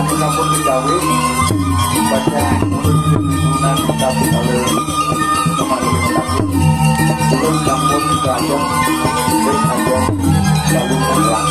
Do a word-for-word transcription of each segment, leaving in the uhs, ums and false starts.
Sampun digawé, baca turunan kitab oleh kemarin. Terus sampun diadop, terus ada lalu pulang.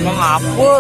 Emang apa?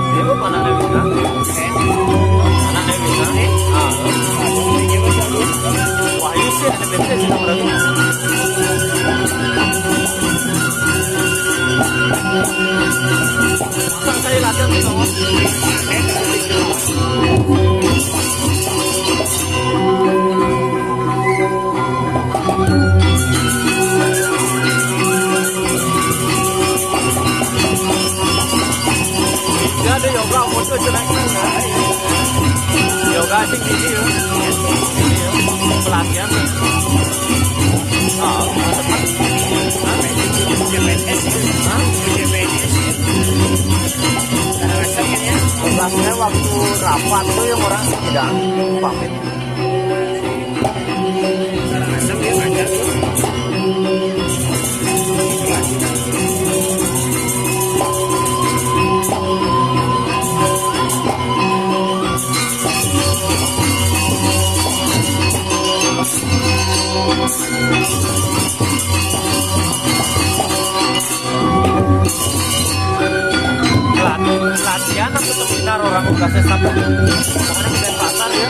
Dia apa anak Dewi, kan? Anak Dewi, kan? Ah. Wahyu sih ada beda sih orang. Masa saya latihan sih, kawan? Dia ada yoga, foto jelek kan? Yoga sih gini ya. Gini ya. Pelatihan. Ah, mantep. Hah? Hah? Biasanya waktu rapat tuh yang orang sih tidak pamit. Latihan atau seminar orang udah sesat. Pokoknya di Denpasar ya.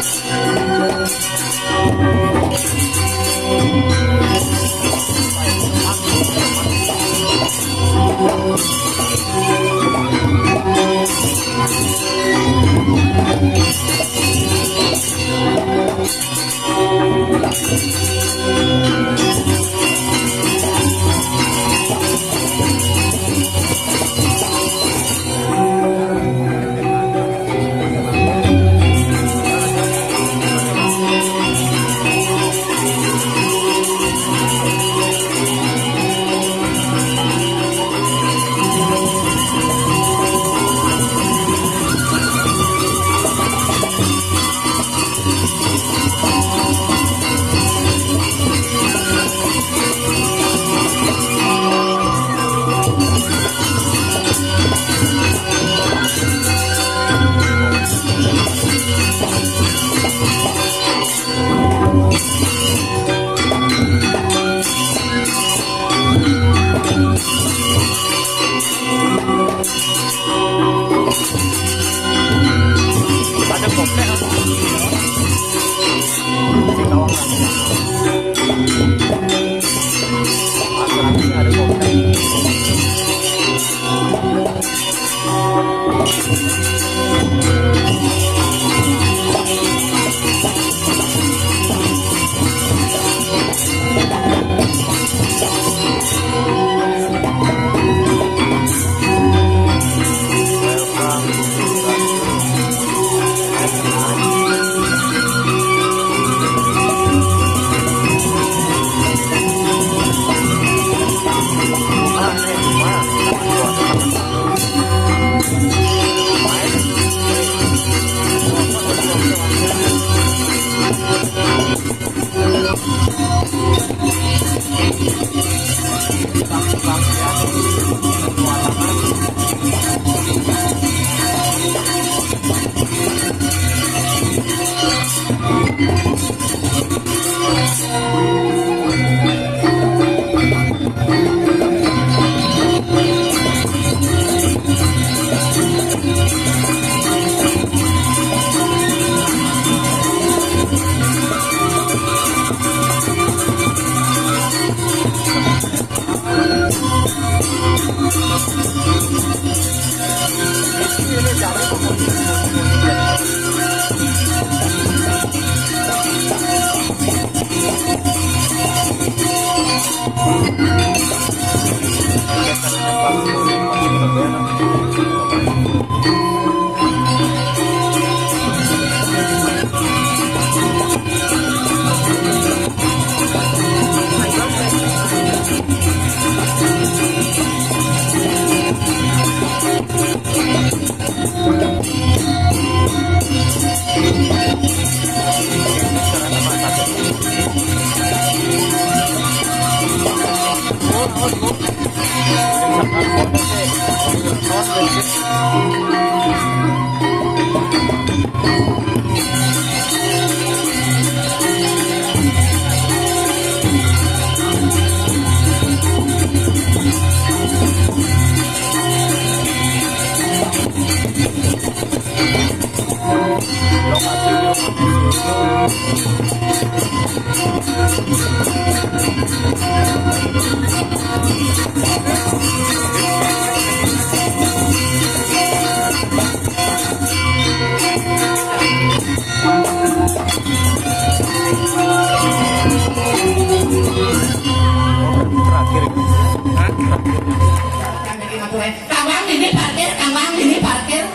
Kang Bang, ini parkir, Kang Bang, ini parkir.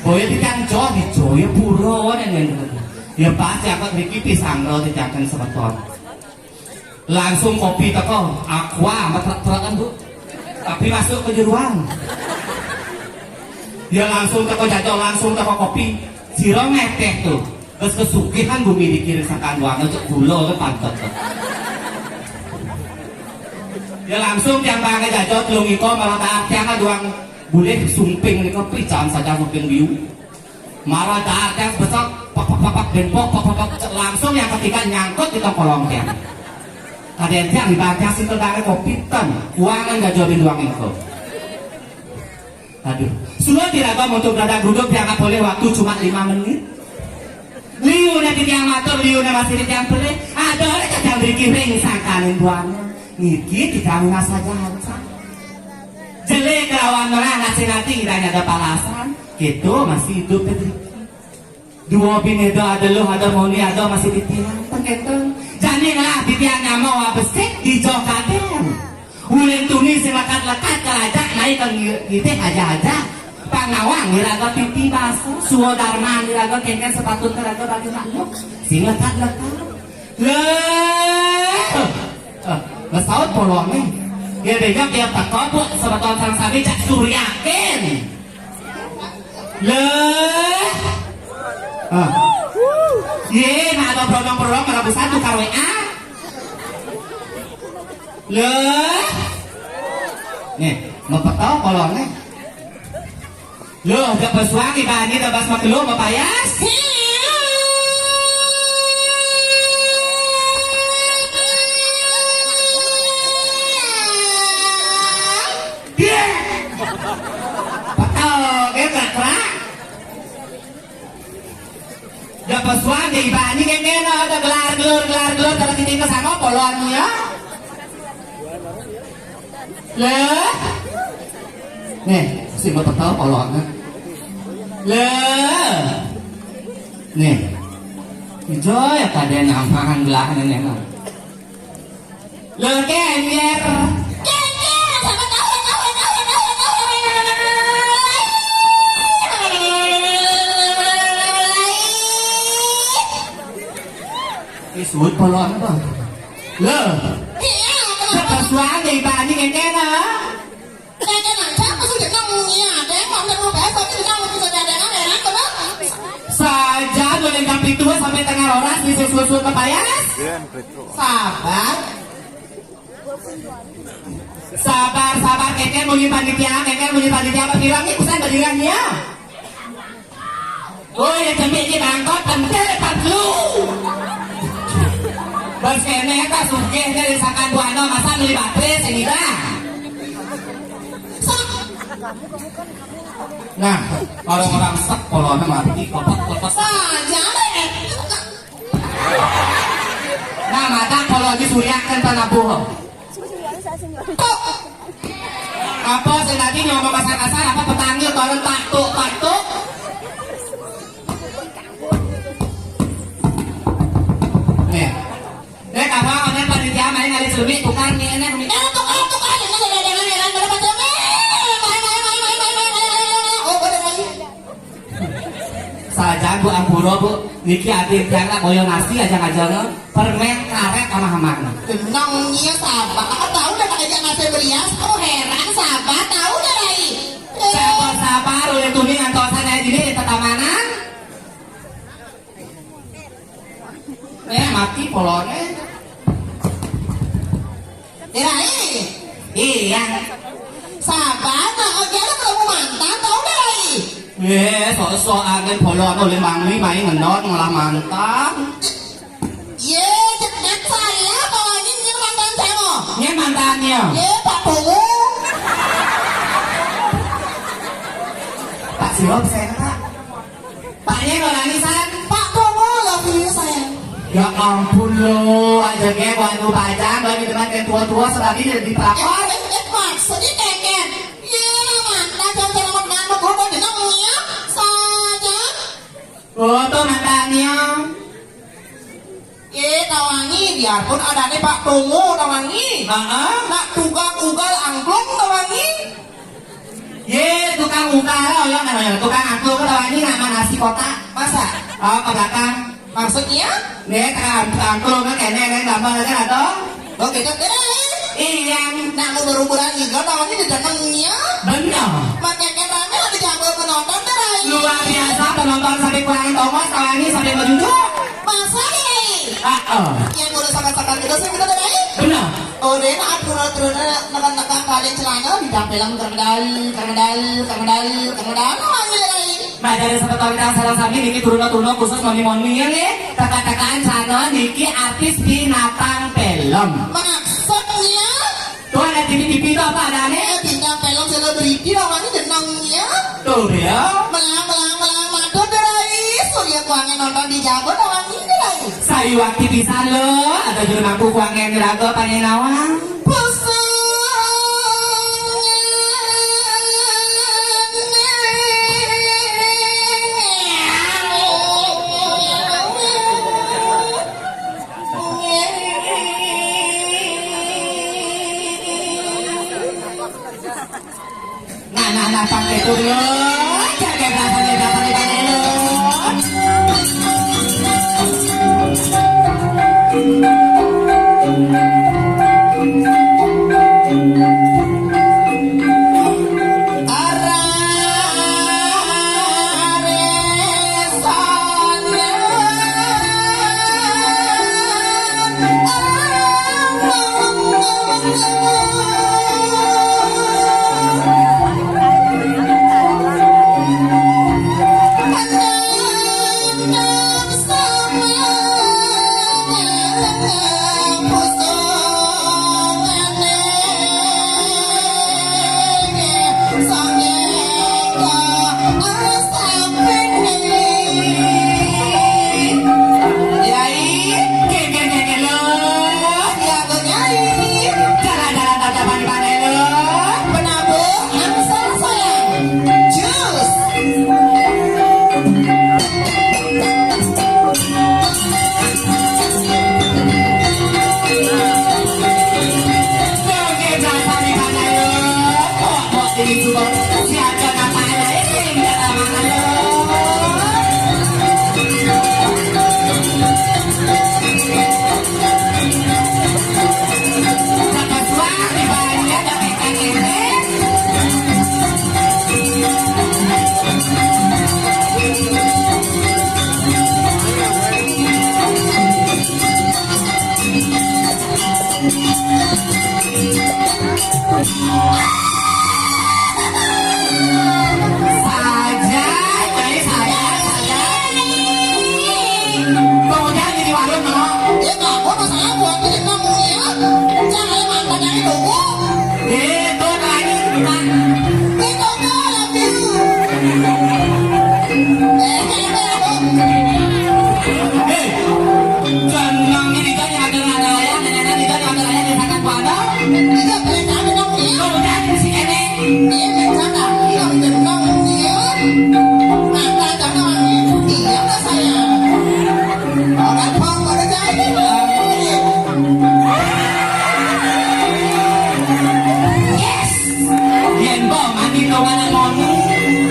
Boya dikang jo, di jo, ya pura, nen, nen. Ya pas, ya kok niki pisang lo, dijaken semeton. Langsung kopi teko, aqua, metrek-trekan, Bu. Tapi masuk ke jeruan. Ya langsung teko jajo, langsung teko kopi. Sira ngeteh tuh. Terus kesugihan bumi dikirim sangkan duana, cek gula ke pantet tuh. Ya langsung tiang bange jajo, telung iko, malah tak tiang duang boleh sumping nika pican saja sumping biu. Mara dadak besok, pok, pok, pok, pok, ben pok, pok, pok, pok, langsung yang ketiga nyangkut di tongkolong dia. Kadang tiang dibaca sintel dari kopi ten, kuangan gak jawabin doang itu. Aduh, sudah tidak mau untuk dadak duduk, dianggap boleh waktu cuma lima menit. Liune titiang matur, liune masih titiang pelih. Ada orang kadang beri kiring sangkaning buana. Niki kita masa janca. Jelek lawan merah, nasi nanti kita ada palasan. Gitu, masih hidup, Pedri. Dua bineda ada luh, ada moni, ada masih titiang, tengkenteng. Jani ngelah titiang nyama wabesik di jokaden. Ulin tuni sing lekat-lekat kelajak naik ke ngi-, ngitih aja-aja. Pang nawang iraga titi basu, suwa darman iraga kengken sepatut iraga bagi makhluk. Sing lekat-lekat. Leh. Eh, besaut polone. Dia bejak dia teko, Bu, sebetul sang sami cak suryakin. Leh. Ah. Ye, nak ada berondong-berondong, ada besar tukar W A. Leh. Nih, mepetau kolonnya. Loh, ada pesuang ibaratnya ada bas makelo, Bapak ya. Dia. Betul, dia kerak-kerak. Ya pesuan di ibani kene ada gelar-gelur, gelar-gelur, terus ini ke sana polonnya. Leh. Nih, si mau tahu polonnya. Leh. Nih. Ijo ya tadi nyampang gelar ini. Lho, Ken, yer. Ken, Ken, sama tahu, tahu, tahu, tahu, tahu. Wis suwun polon apa? Lho. Iya, apa? Sepersuan di Bani Ken, Ken, ah. Saja boleh jam pitu sampai tengah rolas di susu kepayas. Sabar. Sabar, sabar, keke muni panitia, keke muni panitia apa bilang nih, bukan bajingan dia. Oh, ya cemik ini bangkot, pentil, tak lu. Bos kene, tak sugih, dari sakan buana, masa beli baterai, sehingga. Nah, orang-orang sek polone mati, kopet, kopet. Saja, eh. Nah, mata kalau di Surya kan tanah buah. Apa sing tadi ngomong kasar-kasar, apa petani orang patuk-patuk? Nih. Nek apa, mana panitia main hari selumi, tukar nih, enak nih. Eh, tukar, tukar, ini ada dengan heran, pada patung. Eh, main, main, main, main, main, main, main, main, main. Oh, udah, main. Sajan, Bu, ampura, Bu. Niki ati tiang nak boyo nasi aja ngajana. Permen karet sama hamang. Tenang, iya, sabar. Aku tahu udah pakai jangan saya berias. Aku heran, sabar, tahu udah, Rai. Eh. Sabar, sabar, udah tuni ngantosan aja ini, tetamanan. Eh, mati polone. Eh, Rai. Iya. Sabar, nak aja lu ketemu mantan, tau gak lagi? Eh, sok-sok agen polo atau lembang ni main ngenot ngolah mantan. Ye, cek saya, bawain ini mantan saya mau. Ini mantannya. Ye, Pak Bungu. Pak Siop, saya, Pak. Paknya lo nangis, San? Pak Bungu, love you, sayang. Ya ampun lo, aja kayak buat lu pacar, bagi teman kayak tua-tua, sebab ini jadi pelakor. Eh, eh, eh, maksudnya kayak, kayak, ye, mantan, jangan, jangan, jangan, gue udah dengar, ya, saja. Oh, tuh mantannya. Ye, Tawangi, biarpun adanya Pak Tungu, Tawangi. Heeh. Nak tukang ugal angklung, Tawangi. Ye, tukang ugal, oh ya, namanya tukang angklung, Tawangi, nama nasi kotak. Masa? Oh, ke belakang. Maksudnya? Ye, tukang angklung, kan, kene, kan, gampang, kan, atau? Oh, gitu, deh. Iya. Nak mau berukuran juga, Tawangi di dalamnya. Bener. Pakai kan rame, ada jago penonton, deh. Luar biasa, penonton sampai kurangin tongos, Tawangi sampai menjujur. Masa ini? Ah, oh. Yang udah sangat-sangat itu sih kita tadi. Benar. Oh, dia nak turun-turun, nekan-nekan paling celana, di dalam kermedal, kermedal, kermedal, kermedal, lagi lagi. Nah, dari sebetulnya salah satu niki turun-turun khusus moni-moni ya nih. Tekan-tekan sana niki artis binatang film. Maksudnya? Tuh ada T V T V itu apa adanya? Eh, bintang film selebriti namanya jenengnya. Tuh ya. Melang, melang, melang, madon, Rais. Surya kuangan nonton di Jago namanya ini, Rais. Sayu waktu pisan lo, ada juru mampu kuangan raga panyenawan. Pusung. Nah, nah, nah, pakai turun. Jaga belakang, jaga belakang, jaga belakang. Saja, baik saja, saja. Kemudian di warung, no. Ya, nggak apa-apa, saya buat ini kamu, ya. Jangan makan dari toko. Eh, itu tadi, Pak. Itu kan, eh, eh, eh. Hei, jangan ini kan yang ada nanya ya, nanya ini kan yang ada nanya di sana, Pak. Iya, boleh kami dong, iya. Kalau udah, si Ene. Iya, iya, cakap. Iya, bener dong, iya. Mata jangan, iya, nggak sayang. Orang bang pada jadi. Yes. Yen mbok mati to anak ngono.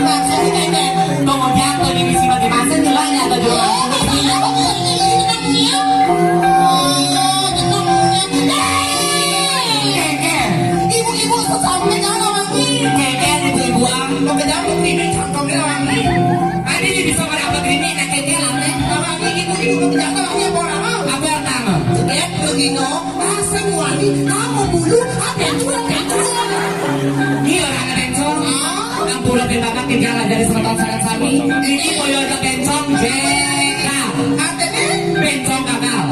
Maksudnya kayak, tunggu jatuh di misi mati masa nyelah ya, ada dua. Iya, iya, iya, iya, iya. Iya, iya, iya. Keke. Ibu-ibu sesampe kan orang ini. Keke, ibu-ibu, ah. Mau ke dapur ini, cangkoknya orang ini. Tadi dia bisa merapat ini, keke, keke, lame. Orang ini, ibu-ibu, mau ke dapur, orang ini, apa orang, ah? Apa yang tangan? Cepat, begini, ah, semua Kamu bulu, apa yang curang, yang curang? Iya, orang ada bencong. Ampun, lebih banget tinggal dari semeton sangat sami. Ini boyo ada bencong, jegal. Artinya? Bencong gagal.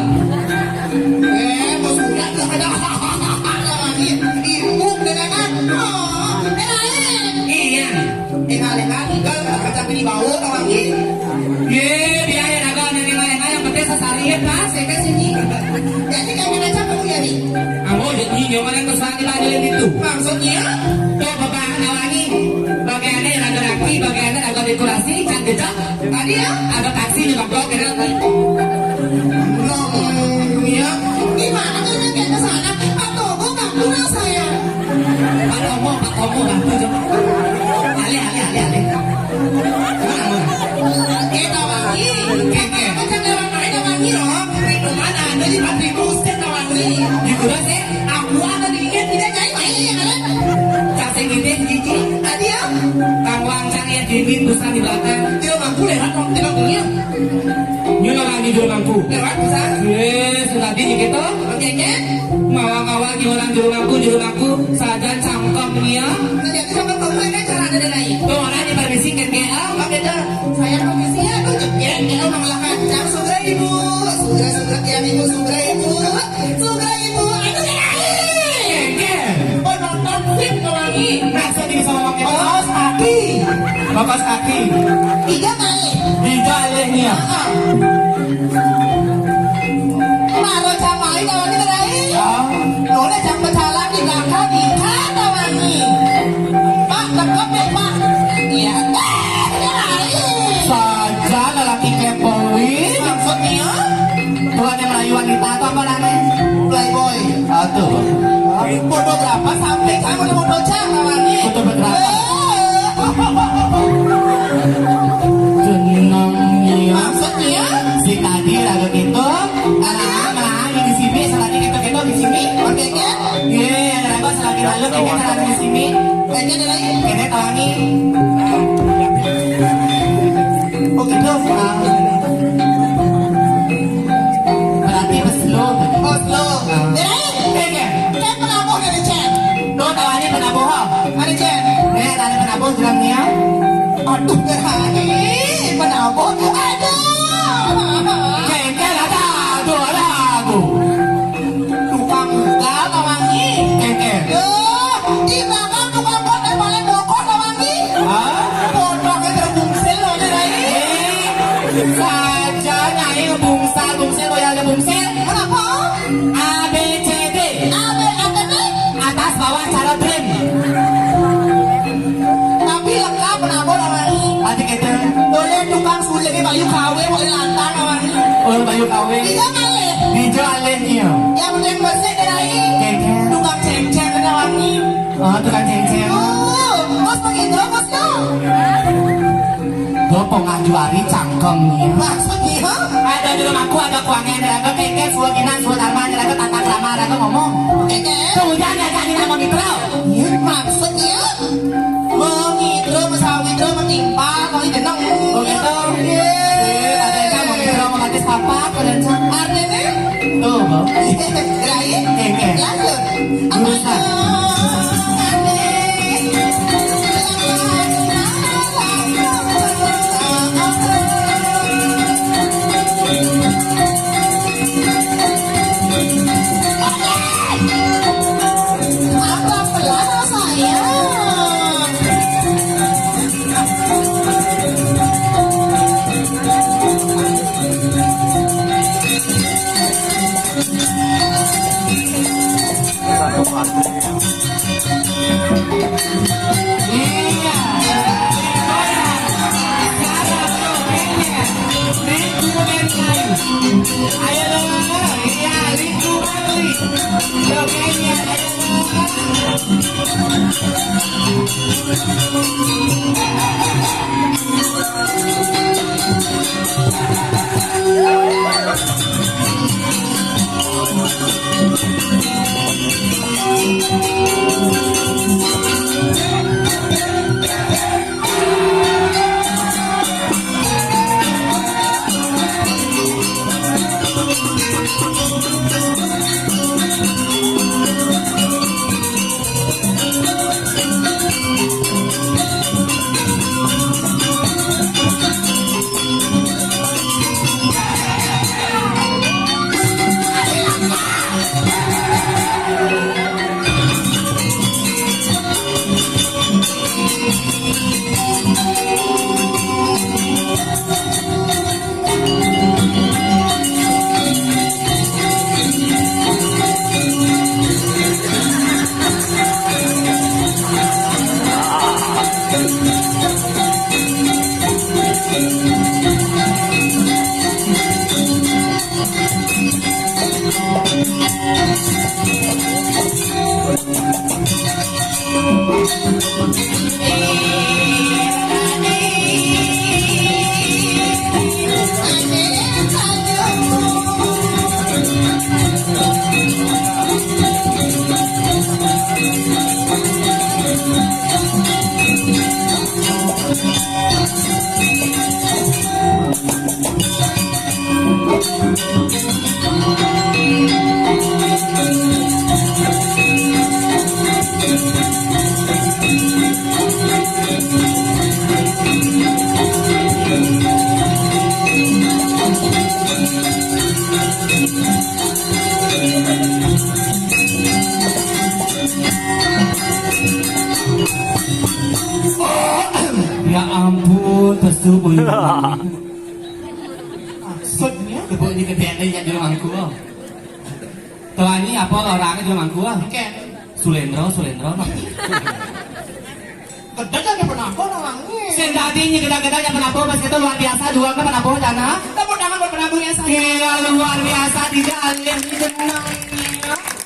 Eh, bos udah tuh ada. Ibu dengan anak. Oh, eh, lain. Iya. Tinggal-tinggal, tinggal, kacang di bawah, kawangi. Ye, biaya naga, nenek lain, yang penting sesari ya, pas, ya, kan, sini. Jadi, kayak ngajak kamu ya, nih? Kamu, jadi, nyoman yang terserah kita aja itu. Maksudnya? Tuh, Bapak Nawangi, bagiannya raga rapi, bagiannya raga dekorasi, cantik, cak. Tadi ya, ada taksi di bawah, kira lagi. Ngomongnya, gimana tuh, kayak ke sana? Pak Togo, Pak Lurah, saya. Pak Togo, Pak Togo, Pak Togo. Alih, alih, alih, alih. Kita wangi, keke, macam lewat mana wangi, loh. Minuman ada di pabrik musik, wangi. Di gula sih, aku ada di dia, tidak jadi main, ya, kan? Cak sing gede, gigi. Tadi ya? Kang Wang cari ya, gigi, busan di belakang. Dia mampu lewat, kok, tidak punya. Nyuna wangi juru mangku. Lewat, busan. Ye, sudah di gitu. Oke, oke. Mawa-mawa orang juru mangku, juru mangku. Saja cangkem nia. Nah, jadi sama kamu, ini cara ada lain. Tuh, orang di permisi, keke, ah. Oke, dah. Saya permisi ya, tuh, jepit, ya, orang malah kacang. Sugra ibu, sugra, sugra, tiang ibu, sugra ibu, sugra ibu, aduh, ya, ya. Penonton sip kewangi. Nah, saya bisa ngomong gitu. Kos kaki. Kos kaki. Tiga kali. Tiga alihnya. Heeh. Baru jam lain kalau ini terakhir. Ah. Noleh jam berjalan di belakang, di kata wangi. Pak, tetep ya, Pak. Iya. Eh, lain. Saja lelaki kepoin. Maksudnya? Tuh ada Melayu wanita atau apa namanya? Playboy. Aduh. Fotografer sampai kamu udah foto cak, wangi. Fotografer. Eh. Jenengnya. Maksudnya? Si tadi lagu itu, ah, nah, di sini, selagi kita-kita di sini. Oke, oke. Iya, ada apa selagi lalu, kita ada di sini. Kayaknya ada lagi. Ini tawangi. Oh, gitu. Ah. Berarti pas slow. Oh, slow. Ah. Jadi, oke, oke. Kan penabuh dari Cen. Tuh, tawangi penabuh, ha? Ada Cen. Eh, ada penabuh, bilangnya. Aduh, berani penabuh. Aduh. Cen, Cen, ada, aduh, ada, aduh. Tukang ugal, tawangi. Keke. Duh, di belakang tukang ugal yang paling bokor, tawangi. Hah? Pondok itu bungsil, loh, ini, Rai. Eh, saja nyai bungsa, bungsil, loh, ya, ada bungsil. Kenapa? A, B, C, D. A, B, A, B, D. Atas, bawah, cara trim. Tapi lengkap, kenapa, tawangi? Pasti kita. Boleh tukang sulit, ini bayu kawe, boleh lantang, tawangi. Oh, bayu kawe. Tiga kali. Hijau alihnya. Yang penting bersih, Rai. Keke. Tukang ceng-ceng, tawangi. Oh, tukang ceng-ceng. Oh, bos begitu, bos tuh. Gua pengah juari cangkem nih. Maksudnya? Ada di rumahku, ada kuangnya, ada, ada keke, suwa ginan, suwa darma, ada, ada tata krama, ada, ada ngomong. Keke. Tuh, hujan ya, jadi nama mitra. Iya, maksudnya? Mengidro, mesawidro, metimpa, kau jeneng. Oh, gitu. Iya. Eh, ada yang mau mengidro, mau batis papak, ada yang. Artinya? Tuh, Bang. Lain? Keke. Lanjut. Jurusan. Iya. Ayo dong, iya, lingkungan nih. Jogetnya, ayo dong. Ya ampun, pesu. Maksudnya? Kebun ini gedé aja ya di rumahku. Tuh, ini apa orangnya di rumahku? Oke. Sulendro, Sulendro. Gedé kan penampo orangnya. Sing tadi ini gedé-gedé yang penampo, pas itu luar biasa, dua ke penampo, dana. Tepuk tangan buat penampo ya, saya. Iya, luar biasa, tidak ada yang didenang.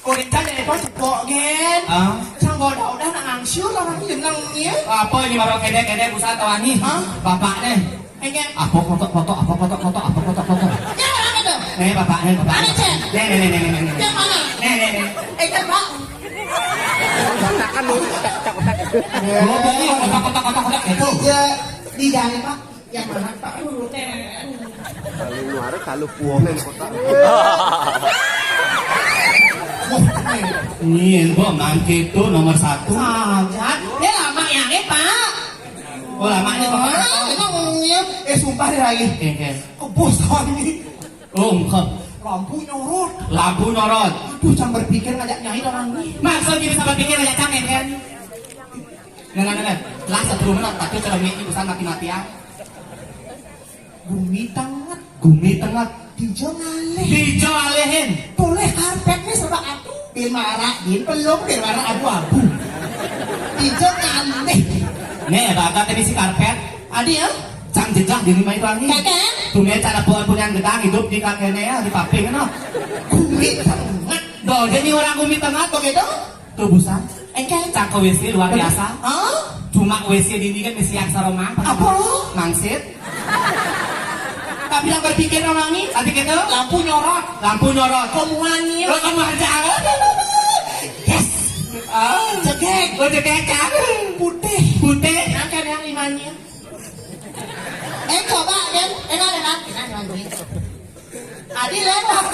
Udah jadi apa, sepok, gen? Ah? Sang goda udah nak ngangsur, orangnya jenengnya. Apa ini baru kedé-kedé, busa, tawani? Hah? Bapak deh. Enggak. Apa kotok-kotok, apa kotok-kotok, apa kotok-kotok? Yang mana tuh? Nih, Bapak, nih, Bapak. Mana, Cen? Nih, nih, nih, nih, nih, nih. Yang mana? Nih, nih, nih. Enggak, Pak. Kotakan dulu, kotak-kotak. Gua beli kotak-kotak, kotak-kotak itu. Ya, di dalam, Pak. Yang mana, Pak? Aduh, Cen. Kalau luar, kalau puongan kotak. Wah, ini. Nih, gua mangke itu nomor satu. Saja. Ini lama ya, nih, Pak. Oh, lamanya, Pak. Ah, emang ngomongnya, eh, sumpah deh, Rai. Oke, oke. Kebos kami. Oh, engkep. Lampu nyorot. Lampu nyorot. Aduh, cang berpikir ngajak nyai orang ini. Maksudnya bisa berpikir ngajak cang, ya, kan? Nah, nah, nah, nah. Lah, sebelumnya, tapi cermin ini bisa mati-matian. Gumi tenget. Gumi tenget. Dijo ngalih. Dijo alihin. Boleh karpet nih serba atuh. Bin marak, bin pelung, bin warna abu-abu. Dijo ngalih. Nih, bakal tadi si karpet. Adi ya? Cang jejak di rumah itu angin. Kakek? Tumben cara pohon punya gedang hidup di kakeknya ya, di paping, no. Gumi tenget. Doh, jadi orang gumi tenget begitu? Tuh, busan. Engke. Cang ke W C luar biasa. Hah? Cuma W C di ini kan W C yang saromang. Apa? Mangsit. Tapi yang berpikir orang ini, tapi kita lampu nyorot. Lampu nyorot. Komuannya. Lo kamu aja. Yes. Ah. Cekek. Lo cekek, Cang. Putih. Putih. Angkat yang limanya. Eh, coba, Den. Enak, enak. Enak, enak. Adi lewat.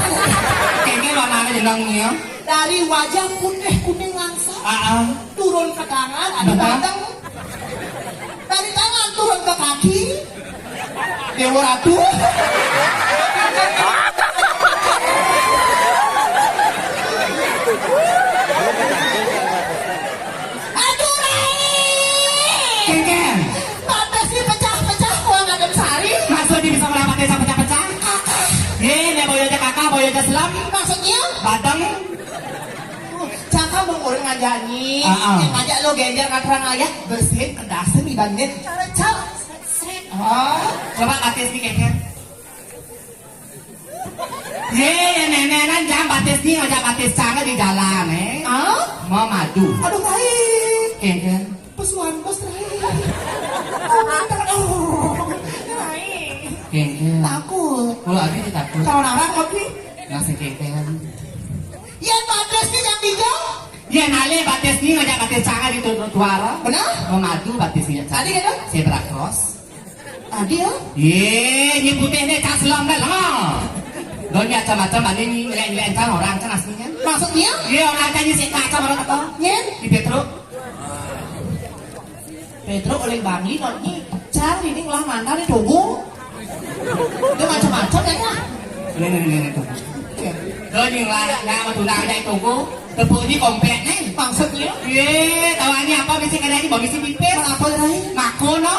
Kayaknya warnanya jenengnya. Dari wajah putih kuning langsung. Ah, ah. Turun ke tangan, ada Betul. Batang. Dari tangan turun ke kaki. Dewa Ratu. Aduh, Rai. Kengkeng. Batas ini pecah-pecah, gua ngadem sari. Maksudnya bisa melapat desa pecah-pecah? Kakak. Ye, ne boyo aja kakak, boyo aja selam. Maksudnya? Batang. Cakap mau orang ngajanyi. Ah, ah. Yang ngajak lo genjer katrang ayah, bersihin, kedasin, dibandingin. Cara, cara. Sret, sret. Oh. Coba batis nih, Kengkeng. Ye, ya nenenan jam batis ni, ngajak batis cara di jalan, eh. Ah? Mau madu. Aduh, baik. Kengkeng. Pesuan bos terakhir. Oh, mantap. Oh, naik. Kengkeng. Takut. Kalau ada dia takut. Kalau narang kopi. Ngasih kengkeng. Ya, batis ni jam tiga. Ya, nale batis ni ngajak batis cara di trotoar. Benar? Mau madu batis ni. Tadi kata? Zebra cross. Tadi ya? Ye, ini putih ni cas lom dah lah. Donya macam-macam ada ni, nilai-nilai entar orang kan aslinya. Maksudnya? Ye, orang kan ni sih kacau orang kata. Ye? Di Petro. Petro oleh Bangli, not ni. Cang ini ngelah mantan ni Togo. Dia macam-macam ya, Kak? Ni, ni, ni, ni, tu. Ye. Donya ngelah, ngelah tunang ni Togo. Tepuk ni komplek ni. Maksudnya? Ye, tahu ni apa mesti kena ni, bagi si pipis. Apa lagi? Mako no.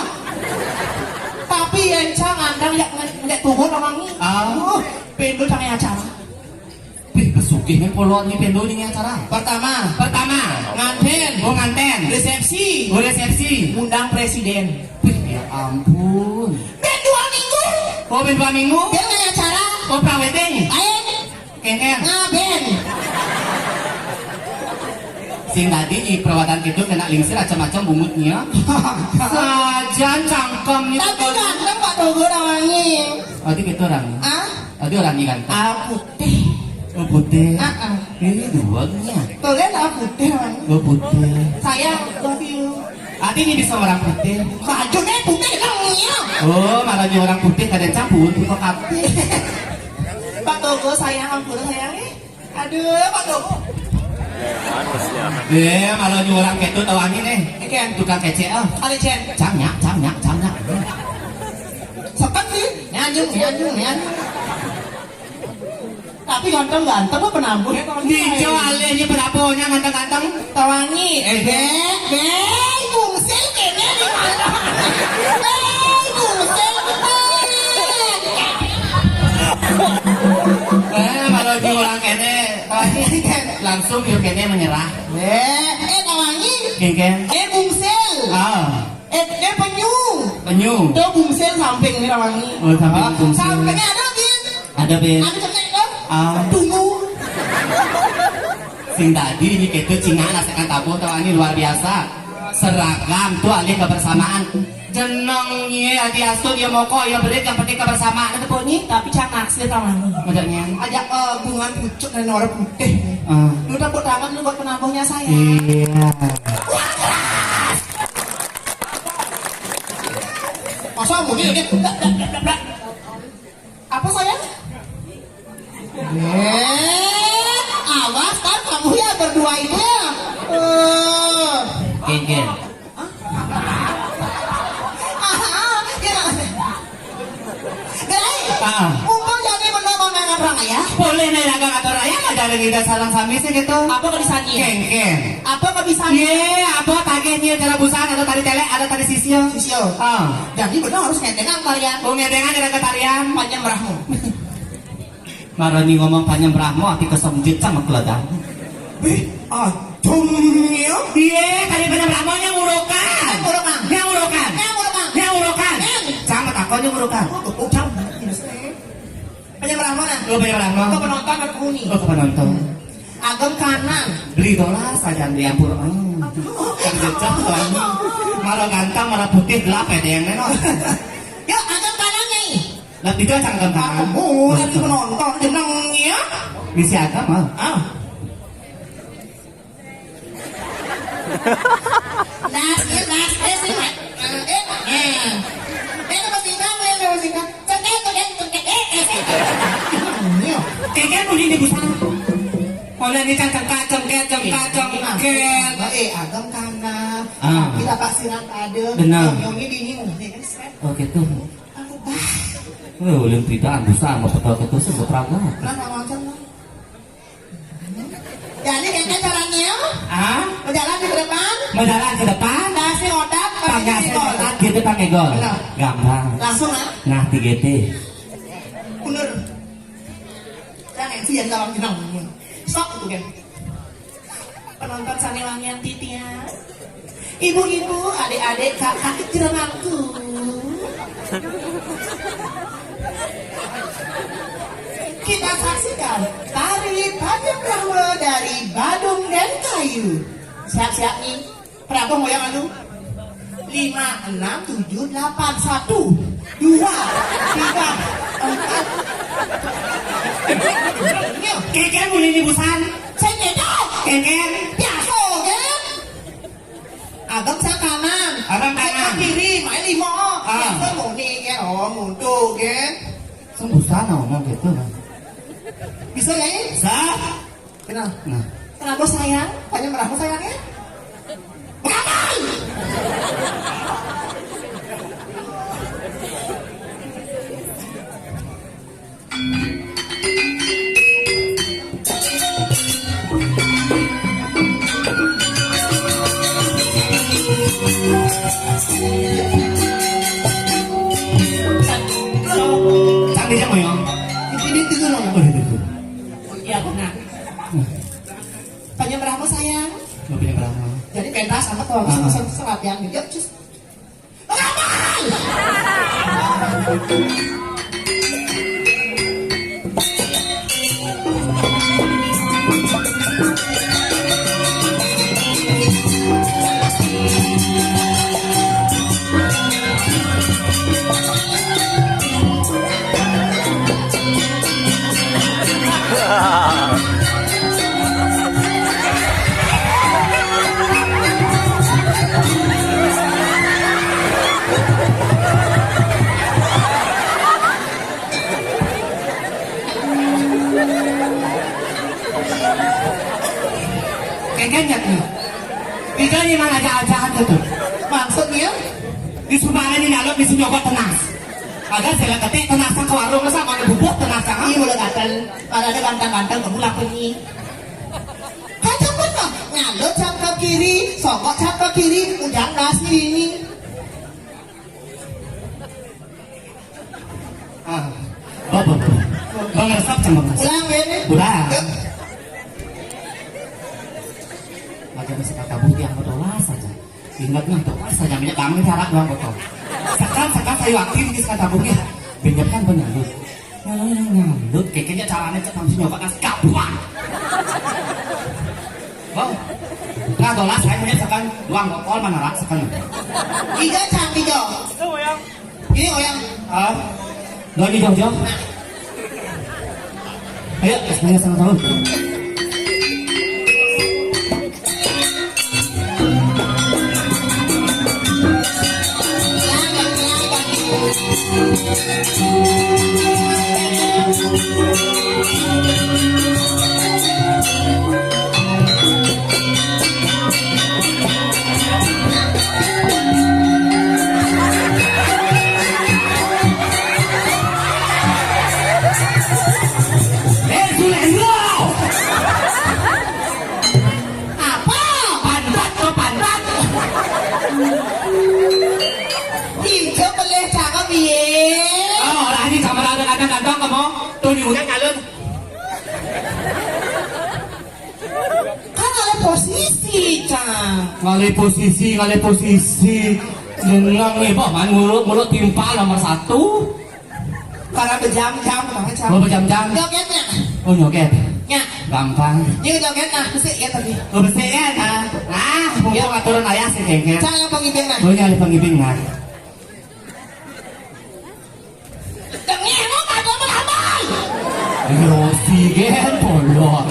Tapi yang cang andang yak, yak turun orang ni. Ah. Oh, pendo cang yang acara. Pih, pesugih ni polon ni pendo ni acara. Pertama. Pertama. Nganten. Oh, nganten. Resepsi. Oh, resepsi. Undang presiden. Pih, ya ampun. Ben dua minggu. Oh, ben dua minggu. Ben nggak acara. Oh, prawedding. Ayo. Kengkeng. Ngaben. Sing tadi di perawatan itu kena lingsir macam-macam bungut nya. Sajan cangkem ni. Tapi ganteng Pak Togo orangnya. Tadi kita orang. Ah? Tadi orang ni ganteng. Ah, putih. Oh, putih. Ah, ah. Ini dua nya. Tuh kan, ah, putih orangnya. Oh, putih. Sayang, love you. Tadi ni bisa orang putih. Bajunya putih kan orangnya. Oh, malah ni orang putih kada campur, putih kok. Pak Togo sayang, ampun sayang eh. Aduh, Pak Togo. Eh, malah ni orang ketu tahu angin eh. Ikan. Tukang kecek ah. Ada cen. Cangnya, cangnya, cangnya. Sepen sih. Nyanjung, nyanjung, nyanjung. Tapi ganteng-ganteng apa penambuh ya kalau Dijo alihnya penabuhnya ganteng-ganteng. Tawangi. Eh, bek, bek, bungsil kene di mana? Bek, bungsil, bek. Eh, kalau di orang kene, tawangi langsung yuk kene menyerah. Eh, eh, tawangi. Kengken. Eh, bungsil. Ah. Eh, dia penyu. Penyu. Tuh bungsil samping ni tawangi. Oh, samping bungsil. Sampingnya ada bin. Ada bin. Ada cetek tuh. Ah. Tunggu. Sing tadi ni kita cingan rasakan tabuh tawangi luar biasa. Seragam tuh alih kebersamaan. Jenengnya ya diastu dia moko ya berit yang penting kebersamaan itu bunyi. Tapi cangak sih tawangi. Maksudnya? Ajak eh, bungan pucuk dan orang putih. Ah. Lu tepuk tangan lu buat penambuhnya saya. Iya. Masa bunyi ini? Apa sayang? Eh, awas kan kamu ya berdua itu ya. Eh. Geng, geng. Ah, ya. Gerai, ah. Mumpung jadi bener mau nang orang ya. Boleh nih dagang atau raya ada kita salam sami sih gitu. Apa kebisaannya? Geng, geng. Apa kebisaannya? Ye, apa tagihnya cara busan atau tari telek atau tari sisio? Sisio. Ah. Jadi bener harus ngedengan tarian. Oh, ngedengan ada ketarian. Panjang berahu. Marani ngomong panyembrahmu ati kesem jecang keledang. Bih, adem ya. Iya, tadi panyembrahmu yang urukan. Urukan. Yang urukan. Yang urukan. Yang urukan. Yang. Jangan takon yang urukan. Oh, oh, oh, jangan. Panyembrahmu nah. Oh, panyembrahmu. Ke penonton aku nih. Oh, ke penonton. Agam kanan. Beli dolar saja beli ampur. Hmm. Yang jecang tuh. Malah ganteng, malah putih, gelap ya, yang nengok. Yuk, agam kanan nih. Lah, itu aja nggak tahu. Aku mau tadi penonton jenengnya. Misi agama. Ah. Las, ya, las, eh, sih, Mak. Eh, eh. Eh, lepas tinggal, eh, lepas tinggal. Cengkeh, cengkeh, cengkeh, eh, eh, eh. Iya. Kayak kan udah di busana. Kalau ini kan cengkak, cengkeh, cengkak, cengkeh. Eh, agam kana. Ah. Kita pasti ada. Benar. Yang ini dingin, ya kan, Seth? Oh, gitu. Aku bah. Eh, ulin pidan bisa sama petel ketus buat raga. Nah, sama aja lah. Jadi, kayak caranya, ah? Berjalan ke depan. Berjalan ke depan. Kasih otak, pakai Pakai gol. Otak gitu pakai gol. Benar. Gampang. Langsung, ah? Nah, tiga T. Bener. Jangan sih, yang dalam jenang. Stop itu, kan. Penonton sami wangian titian. Ibu-ibu, adik-adik, kakak kecil aku. Kita saksikan tari Tanjung Brahma dari Badung dan Kayu. Siap-siap nih. Berapa mau yang anu? Lima, enam, tujuh, delapan, satu, dua, tiga, empat. Keken mulai ini busan. Saya keken. Keken. Biasa, kan? Agam sa kanan. Agam kanan. Saya kiri, main lima. Ah. Biasa mau nih, kan? Oh, mundur, kan? Sembuh sana ngomong gitu, kan? Bisa, ya? Bisa. Kenal? Nah. Kenapa sayang? Tanya merahmu sayangnya? Beramal! Sampai siapa ya? Ini dulu loh. Oh, iya, benar. Tanya berapa sayang? Lebih berapa? Jadi pentas apa tuh? Ah. Sama-sama ya. Yuk, cus. Ija ni mana aja-aja aja tuh. Maksudnya? Di sumana ni nyaluk di sini obat tenas. Ada sila ketik tenas ke warung sama ada bubuk tenas kan. Ini mulai gatel. Ada ada ganteng-ganteng kamu lakuin ini. Kan cepet mah. Nyaluk cap ke kiri, sokok cap ke kiri, ujang das ini. Ah, bapak, bapak. Bang resep sama bang resep. Ulang ya nih. Ulang. Yuk. Aja bisa kata bukti yang betul saja. Ingat nih, betul saja minyak kamu cara doang betul. Sekarang sekarang saya waktu ini bisa kata bukti. Pinjamkan penyambut. Nah, nyambut kayaknya caranya cepat sih nyoba kas kapuan. Bang, nah dolas saya punya sekarang doang botol mana rak sekarang. Iga cantik dong. Ini oyang. Ah, doa di jauh-jauh. Ayo, semuanya sama-sama. Eh, Sulendro! Apa? Pantat tuh, pantat. Ijo pelih cakep piye? Oh, ora ini sama ada kadang-kadang kamu tuh di udah nyalon. Kan ada posisi, Cang. Ngalih posisi, ngalih posisi. Jeneng nih, Pak, man mulut, mulut timpal nomor satu. Para bejam-jam, Cang. Oh, bejam-jam. Jogetnya. Oh, joget. Ya. Gampang. Ini joget nah, besik ya tadi. Oh, besik ya. Nah, nah, mumpung aturan ayah sih kengkeng. Cang yang pengibing nah. Oh, nyari pengibing nah. Tengah lo kagak merambal. Rosi gen bolong.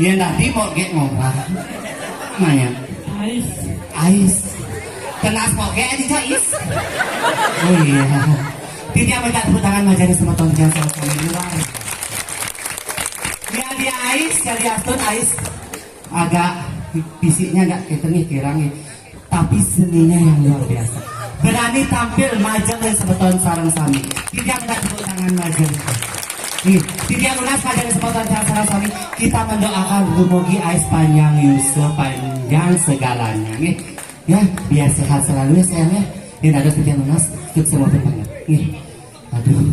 Iya, tadi mau gek ngomong. Nanya. Ais. Ais. Kenal mau gek aja, Ais. Oh iya. Tidak minta tepuk tangan majelis semeton yang sama-sama di luar. Ya, di Ais, ya, di Astun, Ais. Agak fisiknya agak kenceng nih, kirang nih. Tapi seninya yang luar biasa. Berani tampil majeng dan semeton sareng sami. Tidak minta tepuk tangan majeng. Nih, tidak lunas majeng dan semeton sareng sami. Kita mendoakan dumugi Ais panjang yuswa, panjang segalanya. Nih, ya, biar sehat selalu ya sayang ya. Ini ada tidak lunas, sukses semua banget. Nih. Aduh,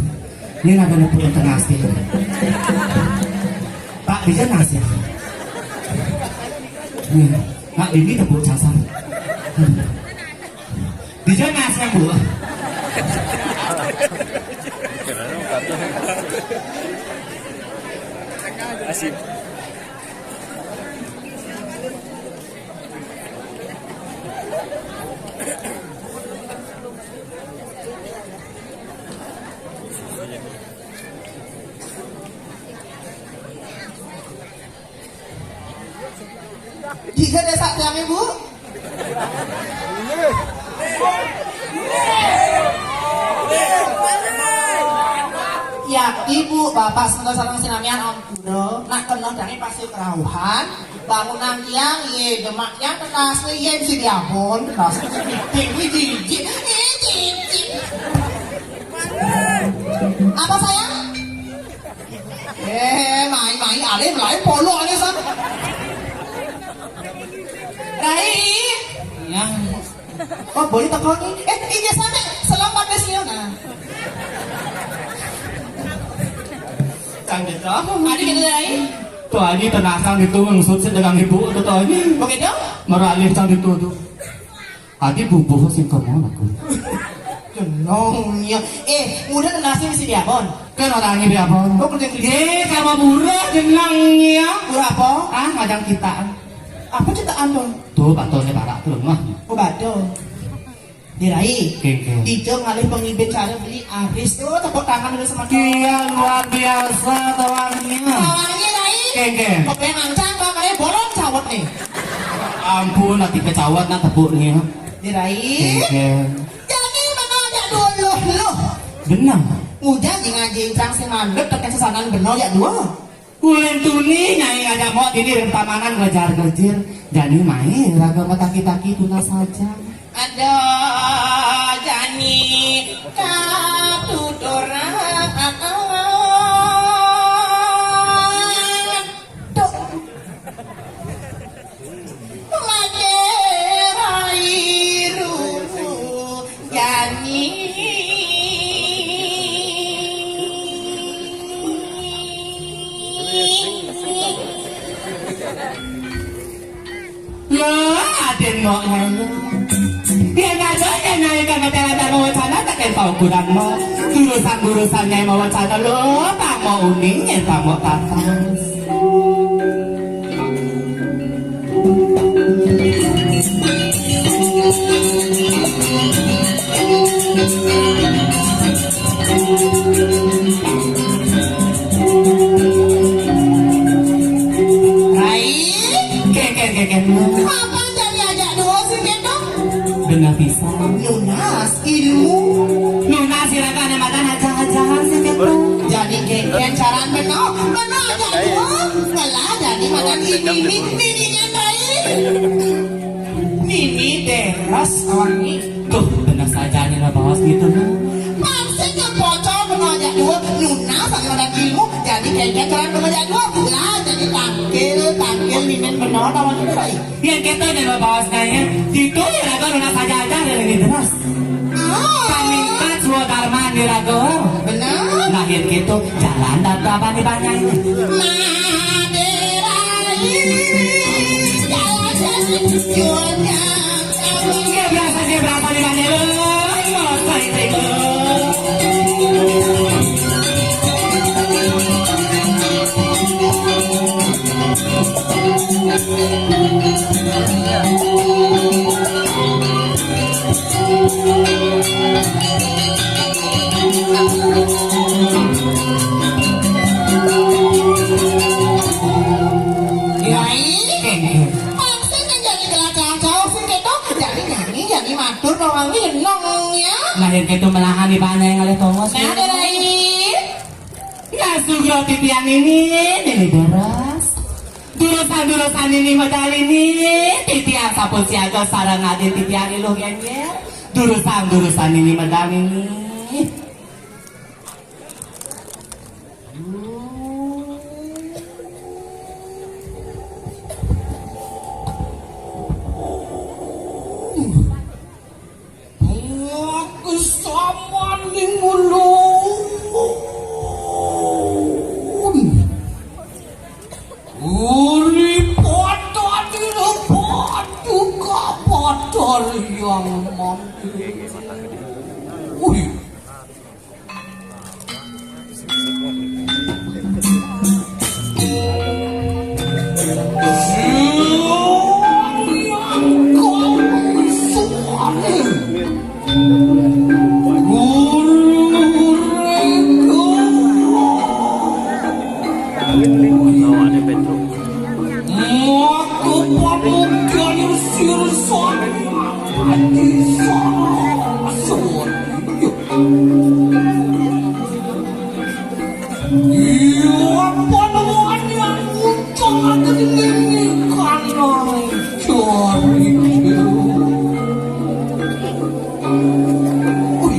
ini ada nepuk internasi. Pak, bisa nasi. Nih, Pak, ini tepuk casar. Bisa nasi yang dua. Asik. Tiga desa tiang ibu. Ya, ibu, bapak, semoga sareng sinamian ampura. Nak kena dani pasti kerauhan. Bangunan tiang, ye, demak tiang, tenas, ye, si diabon, tenas, titik, wih, jijik, eh, jijik. Apa, sayang? Eh, main-main, alih, lain, polo, alih, san. Rai. Ya. Oh, boleh tak kau ni? Eh, ini sana, selamat ya, Siona. Kan dia tahu. Ada kita lain? Tuh, ini tenasang itu, maksud saya dengan ibu, tuh, tuh, ini. Oke, dong. Meralih sang itu, tuh. Adi bubuh sing kemana aku? Jenongnya. Eh, muda nasi mesti diabon. Kan orangnya diabon. Kok kerja kerja? Ye, sama buruh jenongnya. Buruh apa? Ah, madang kita. Apa ceritaan dong? Tuh, batone barak tuh lemah. Oh, bado. Dirai. Kengkeng. Ijo ngalih pengibit cara beli aris. Oh, tepuk tangan dulu sama. Iya, luar biasa tawannya. Tawannya, Rai. Kengkeng. Pokoknya mancang, Pak, kayak bolong cawet nih. Ampun, nanti kecawat nak tepuk nih. Dirai. Kengkeng. Jadi mana ada dua loh, loh. Benar. Udah di ngaji cang si mandek, tekan sesanan benar ya dua. Ulin tuni nyai ngajak mok dini ring tamanan ngejar-ngejir. Jani mai raga mataki-taki tunas saja. Ada jani katuturan. Tuh. Maderai rumu jani. Lho, aden mok lalu. Yen aja yen nyai kang ngetela-tela wacana tak yen paukuran mok. Urusan-urusan nyai mawacana lho, pamok uning yen pamok patas. Rai, keken, keken. Apa jadi ajak dua sih, Kento? Benar bisa. Nunas ilmu. Nunas silakan, mata aja-aja sih, Kento. Jadi keken caran beno, beno ajak dua. Ngelah jadi makan ini, ini, ini, ini, Rai. Nini deres awangi. Tuh, bener saja nih lah bawas gitu, nah. Maksudnya pocong beno ajak dua, nunas bagi madan ilmu, jadi kengkeng keran beno ajak dua, lah jadi tangkil, tangkil ninin beno tawangi, Rai. Yang kita nih lah bawas kayaknya, itu ya raga nunas saja aja dari ini deres. Ah. Paningkat suwa darman di raga. Bener. Nah, yang gitu, jalan dan apa nih banyak ini. Madera ini, jalan sesi, jualnya. Maksudnya jadi kelakar jauh sih, Kento. Jadi nyanyi, jadi matur, bawangi enong ya. Nah, yang itu melahan di mana yang oleh Thomas. Nah, Rai. Ya, sugra titian ini, ini deres. Durusan-durusan ini medal ini, titian sampun siaga sareng adik titian iluh genjer. Durusan-durusan ini medal ini. Samaning ulun. Uri pada dina paduka Bathara Hyang Mandira. Wih. Mungkin sirsan mati saraswara. Iya, panuan yang ucap akan ini kanang cari. Ui.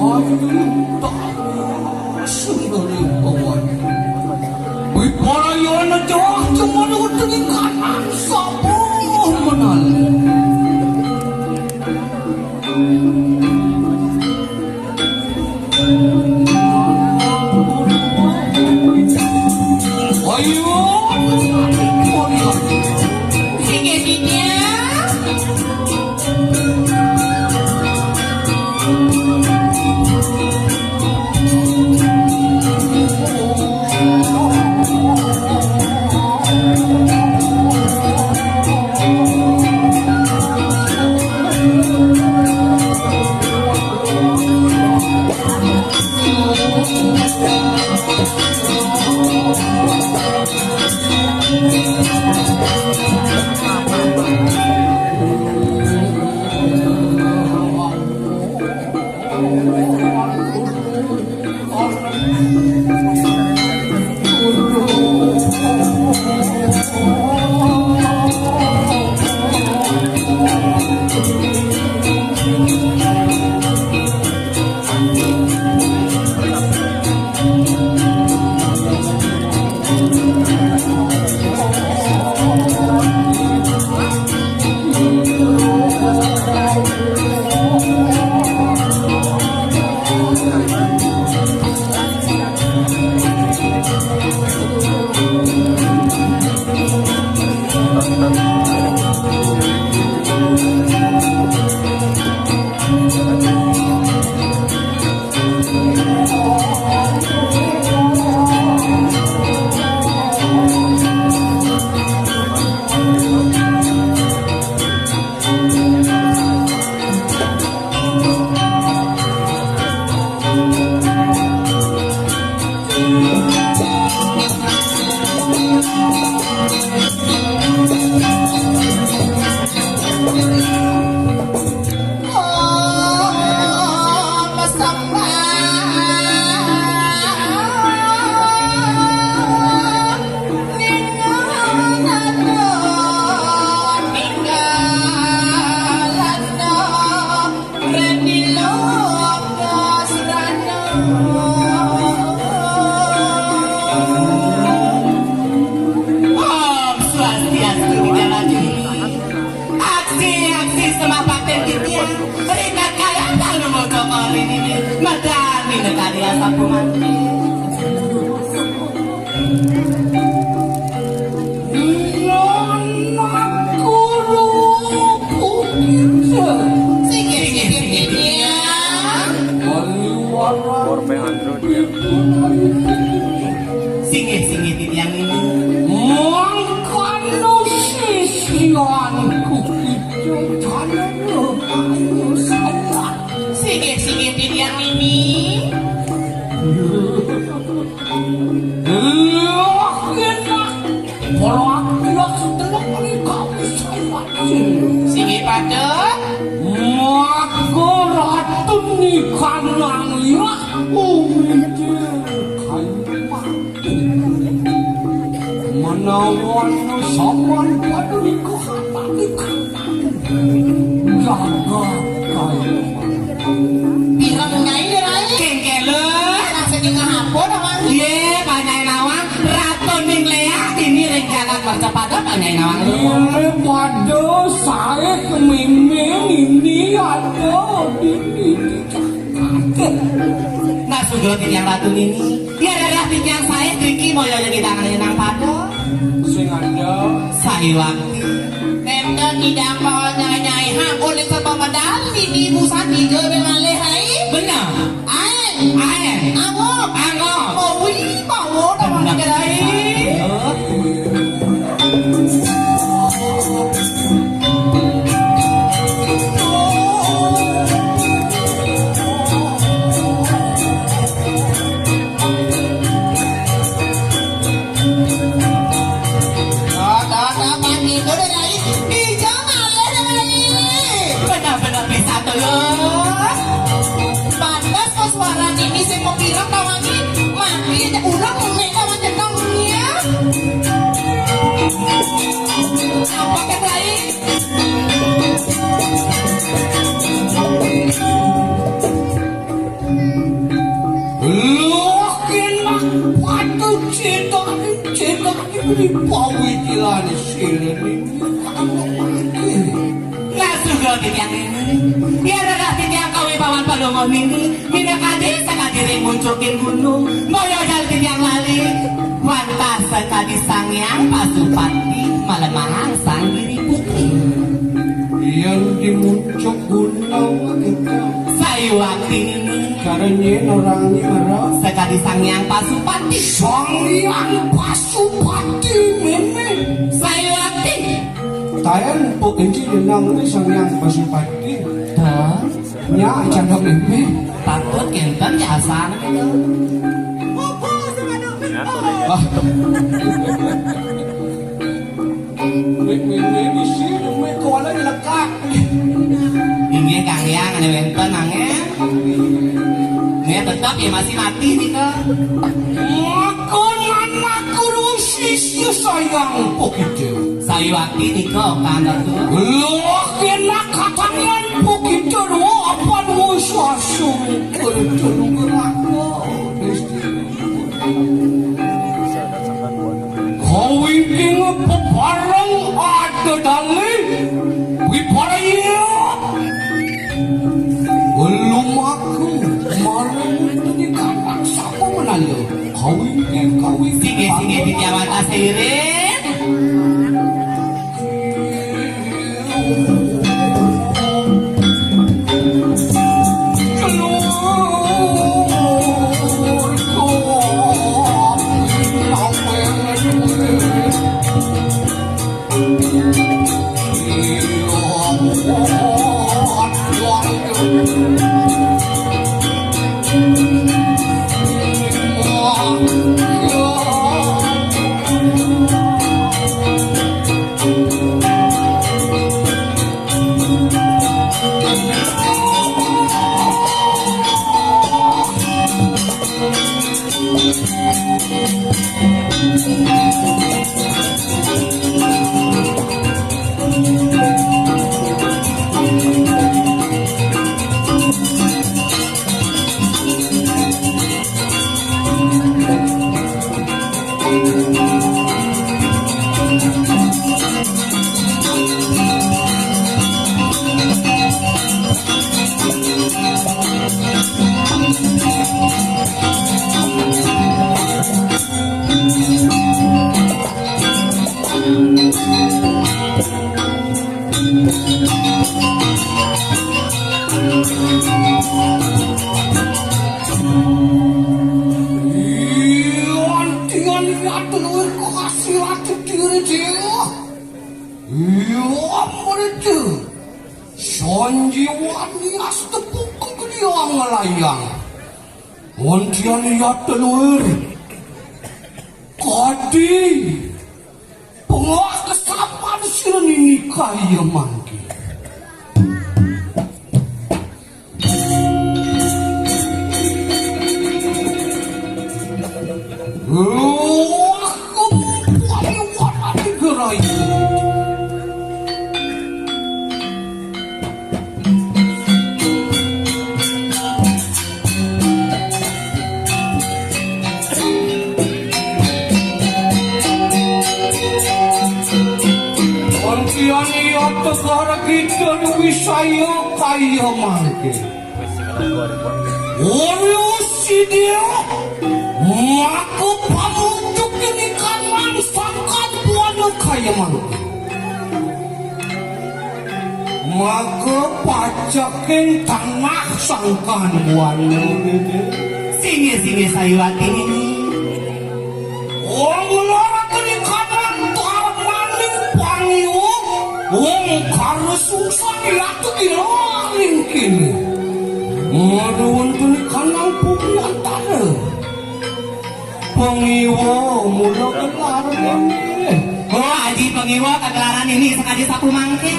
Ayu tak sendiri kawan. Wiparayana jawah cuma utuh kanan sabuh menal. Ayo. Sini, sini. Om Swastiastu, Widya Lajuni. Aksi, aksi, sembah bakten titiang. Rinat kaya tanu moco kori dini. Medal nina kadi asapu mati. Sikit, sikit, sikit, ya. Korban andro dia. Singgih, singgih, titiang ini. Mangkana sisianku kita tanah ayu saya. Singgih, singgih, titiang ini. Wah, enak. Kalau aku yang setelok ini kau bisa mati. Singgih, Paduka. Maka ratu ni kanang ya. Umi kayu mati. Menawa nu sopan padulika hatané jagat kaya. Pireng Nyai Rai? Kéngkén lho. Rasane ngapun apa? Yé, Pak Nyai Nawang, Ratu ning Léak ini ring jagat Mercapada, Pak Nyai Nawang. Yé, pada saé kemiming ini ada di, di, di Nah, sugro titiang Ratu nini. Ya darah titiang saé driki moyo yen tangan nang pada. Sing ada. Saé waktu. Nenten idang pawon nyai-nyai. Ha, boleh sapa medal nini busan tiga belalih hai. Terus, pantes kok suara ini sing mau bilang tawangi mati aja udah ngomel sama jenengnya. Apa kan lain? Loh, kena patu cetak, cetak diberi pawi kilani sini. Nah, suga titiang ini. Biar ada titiang kawibawan palunguh ini. Minakadi sakadi ring muncukin gunung. Moyo jal titiang lali. Wantah sakadi sangyang pasupati malemahang sang giri putri. Yang di muncuk gunung kita. Sayuwakti nini. Karena orang ini marah. Sakadi sangyang pasupati. Sangyang pasupati meme. Sayuwakti. Tayan pok ini nang ini sangyang pasupati. Tuh. Nya, cakep ini. Patut kenten jasan. Ah. Ini, ini, ini sih, ini kuala nyelekak. Inggih, Kang Yang, ada wenten, Kang, ya. Ini tetap ya masih mati nih, Kang. Aku anak guru sisya sayang pokite. Sayuwakti nika, Kang Ratu. Loh, kena katangan pokite dua apa dua suasu. Kudu ngerako. Kawingking pepareng ada dali. Wiparaya. Lumaku marang tuni kapak sapa menaya. Kawingking, kawingking. Singgih, singgih, titiang wantah sairing. Iwan tian ratu luwih kasih ratu diri dia. Iya, mereka. Sanjiwani astepuk kegedean ngelayang. Montian ya telur. Kadi. Pengak kesapan sira nini kaya mangke. Wah, kemampuan warna negara itu. Pantian iya tegar kita wisaya kaya mangke. Ono sidia maka pamucuk ini kan sangkan buana kaya mangke. Maka pajakin tanah sangkan buana. Singgih-singgih sayuwati ini. Wong lara kene kanan tarmaning pangiwa. Wong karo sungsang latu dilaring kene. Maduwun kene kanang bumi antara. Pangiwa mula kelar kene. Oh, aji pangiwa kekelaran ini sengaja sapu mangke.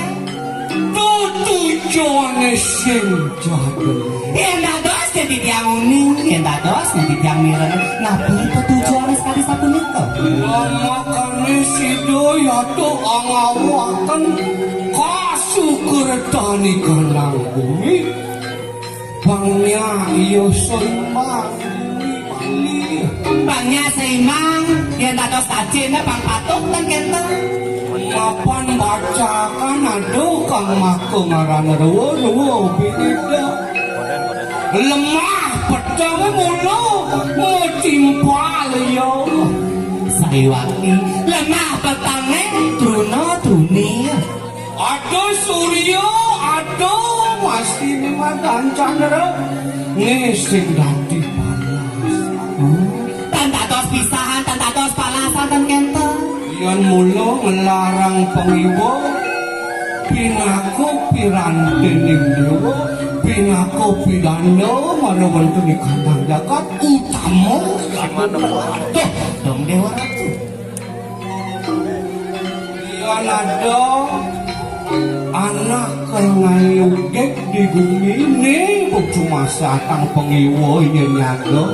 Tutu Tujuane sing jaga. Yen dados dadi tiang uning, yen dados dadi tiang mireng, napi petujuane sakadi sapunika? Lamakane sida yata angawaken kasukertani kanang bumi. Bangnya iya seimbang bumi Bali. Bangnya seimbang, yen dados cacing, bang patuh ten kenten. Mapan bacakan ada kang maka ngaran rewa-rewa bineda. Lemah peteng mula metimpal ya. Saiwakti lemah petenge truna-truni. Ada surya, ada masih madan candra. Nih sing dadi panas. Tan dados pisahan, tan dados panasan, tan kenten. Yan mula ngelarang pangiwa, pinaka pirantining dewa, pinaka pidana mara wonten ing kantang jagat utama. Tuh, dong Dewa Ratu. Yan ada anak kang ngayugik di gumi ne, cuma satang pangiwa ya nyaga.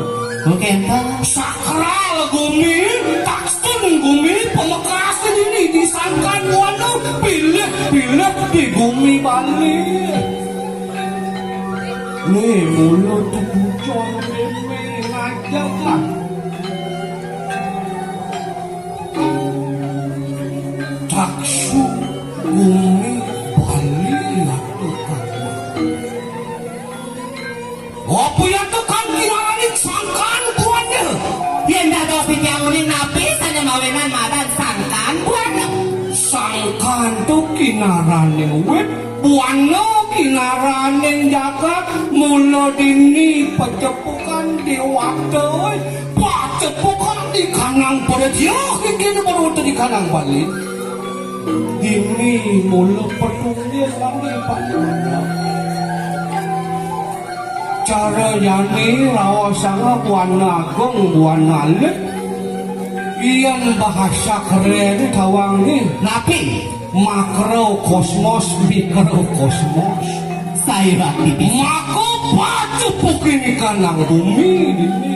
Kenten. Sakral gumi, taksun gumi, pamekas dini di Sangkan Buana, pilih-pilih di gumi Bali. Ne, mula tujuan meme ngajak lah. Taksu gumi Bali yatukan. Apa yatukan kinaraning Sangkan Buana? Yen dados titiang uning napi sane mawinan madan Sangkan Buana? Sangkan tu kinaraning wit, Buana kinaraning jagat, mula dini pacepukan dewata, pacepukan di kanang pradya, kene baru di kanang Bali. Dini mula petunggil lagi Bali. Cara yani raosanga Buana Agung, Buana Alit. Yen bahasa keren tawang ni. Napi? Makrokosmos, mikrokosmos. Saya rati. Maka pacupukin ikan nang bumi dini.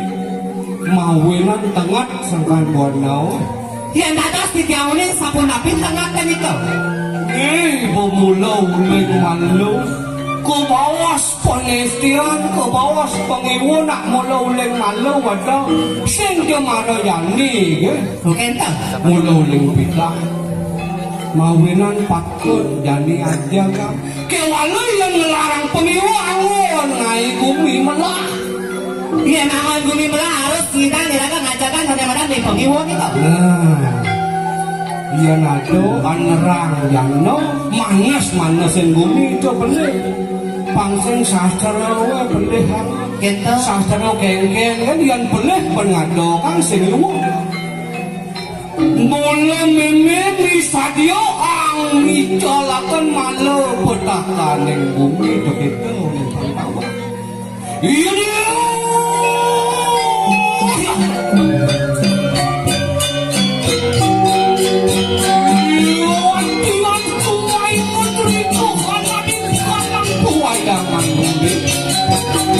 Mawinan tengat Sangkan Buana. Yen dados titiang uning sampun napi tengat menika? Eh, bemula uling malu. Kebawas penestian, kebawas pengiwa nak mula uling malu ada. Sing jemara yani, nggih. Kenten. Mula uling pidah. Mawinan patut jani aja, Kang. Kewala yang ngelarang pengiwa angon ngai gumi melah. Iya, angon gumi melah harus kita niraga ngajakan kadang-kadang di pengiwa kita. Nah, iya nado anerang jano manes-manesin gumi itu bener. Pangsen sastra we bener. Kita sastra kengkeng kan yang bener pengado kan sing luwung. Mula meme misadya ang micalaken mala petakaning bumi to kita ning Pangkawan. Iya, iya. Iya, iya, iya. Tuwai menteri Tuhan adi bukan nang tuwai dangan bumi.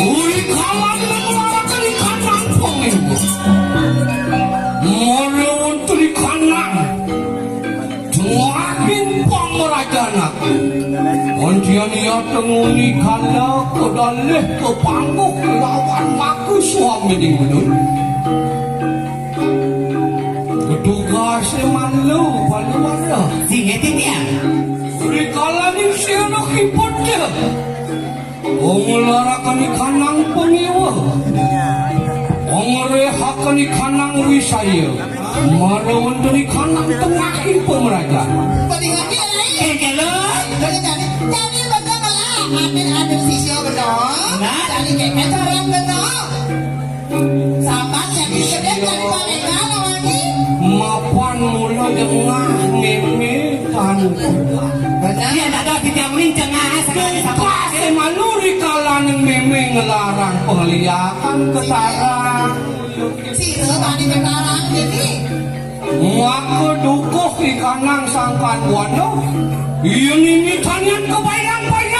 Uli kalan mengeluarkan ikan nang pemimpin. Mara wonten ing kanang, dumugi pamrajan aku. Andian iya tenguni kala kedalih kepangguh lawan maku swamining ulun. Kedugase malu paluwara. Sing ngerti tiang. Rikalaning siana kiput. Wong nglaraken ikanang pangiwa. Wong ngrehaken ikanang wisaya. Mara wonten ikanang tengahing pamrajan. Padingake, Rai. Kengkelo. Jadi, jadi, jadi betul lah. Amin, amin, sisya betul. Nah. Jadi, kayak orang betul. Sambat yang disebut dari Pak Mega, lawangi. Mapan mula dengah meme tan. Benar. Dia tak ada di jam ni jengah sekali. Pas malu di kalaning meme ngelarang pengliakan ketarang. Sira tadi ketarang ini. Maka dukuh ikanang sangkan buana. Iya nini tanian kebayang-bayang.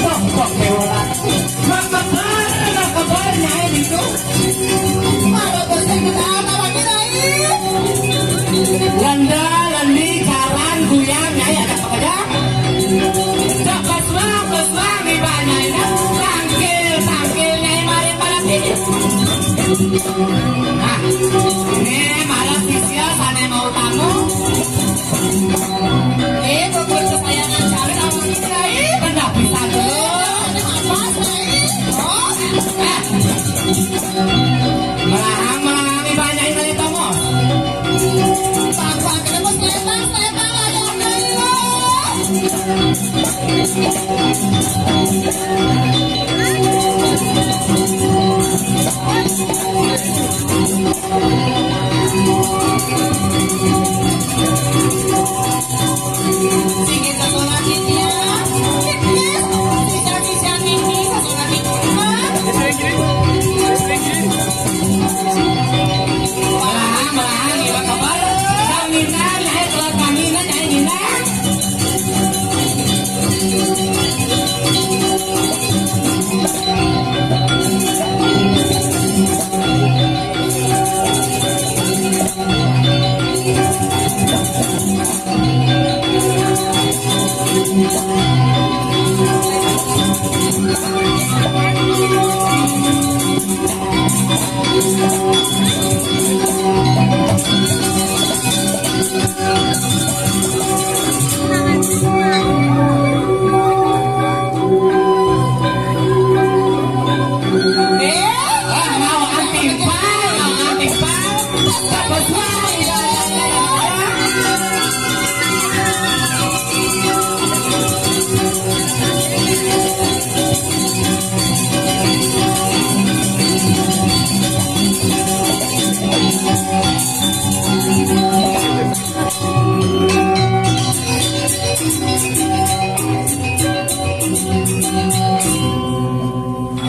Kok, kok, Dewa. Makebar, makebar, Nyai, gitu. Malah pusing, kenapa lagi, Nyai? Lenda, lendi, jalan, guyang, Nyai, ada pekerja. Cok, kosong, kosong, di bawah, Nyai, nah. Tangkil, tangkil, Nyai, mari, mari, sini. Nah, ini malah sisia, sana mau tamu. Eh, bubur kesayangan cewek sama kita, eh, rendah pisan tuh. Ini apa, Nyai? Oh, eh. Melahang, melahang, ibadah ini tongos. Bapak, kita mau seletang, seletang, ayo, ayo.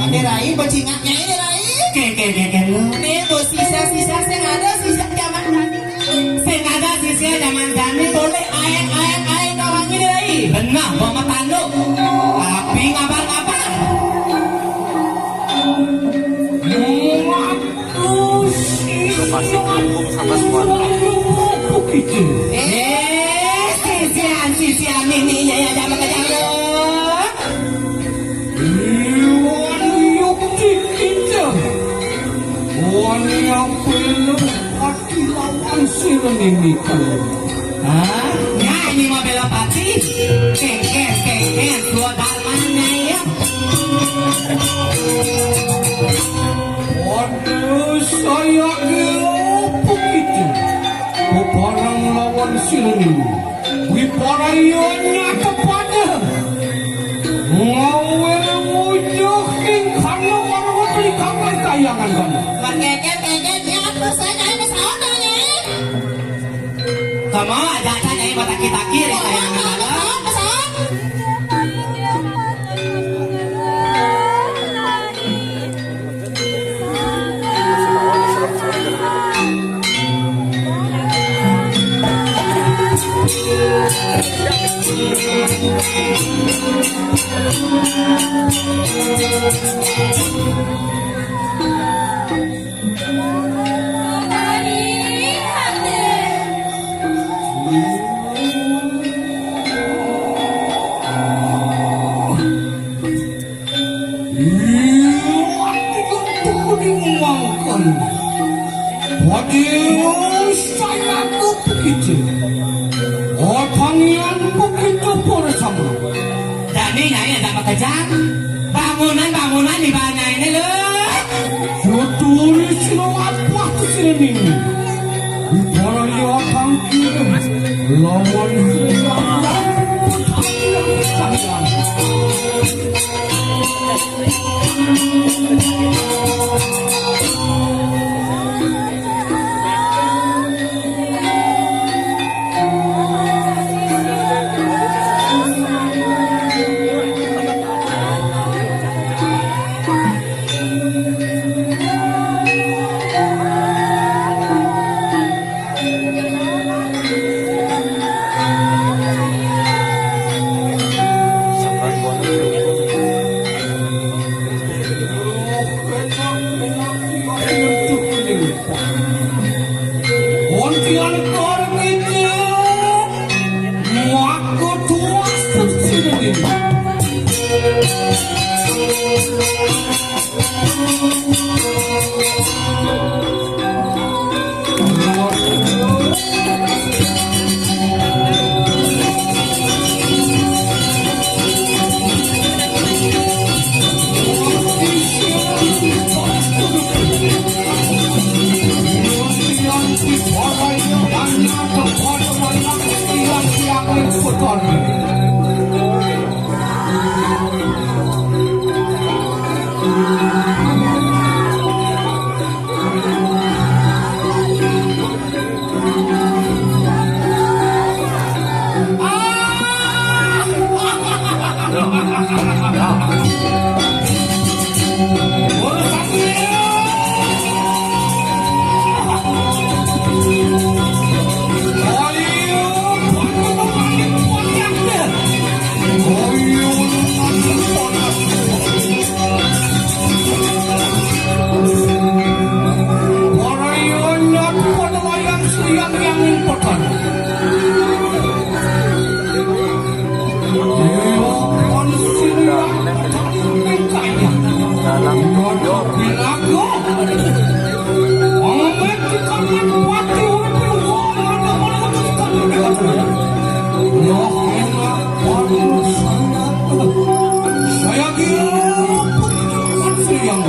Ade Rai, becingak Nyai, Ade Rai. Ke, ke, ke, ke, lu. Nih, bos, sisa-sisa sing ada, sisa zaman kami. Sing ada sisia zaman kami boleh aek-aek-aek kawangi deui. Bener, bawa tanduk. Tapi ngabar-ngabar. Waduh, sisia. Eh, sisian, sisian ini ya, ya, jangan kejar. Iwan yuk dikit. Wan yang belum dilawan sira niniku. Hah? Nyanyi mau bela pati? Kengken, kengken, dua darmanya ya. Waduh, Kaya kaya apa kita? Bebarang lawan sira niki. Wibaraya nyata pada. Ngawe wujud ing kana marwati kapan kayangan kamu. Merkeket-keket ya, terus saya kayak pesawat, Nyai. Kamu ada aja, Nyai, mata kita kiri, kayangan dalam. Pesawat, pesawat. Iya, mati gantung di mangkon. Waduh, saya tuh begitu. Otangian begitu bersama. Dani, Nyai, ada apa kejang? Bangunan, bangunan di mana ini, lu? Suturi sira wabah kesini. Wibaraya kang kirim lawan sira wabah kesini. Ontian kor kece, mako tuas tersinggih. Para yonya pada wayang suyang yang ing pekan. Iya, pan suyang pekan ing kaya. Dalam yonya belaga. Amet dikamat pati urip wong ada malah tekan. Loh, enak. Saya kira yang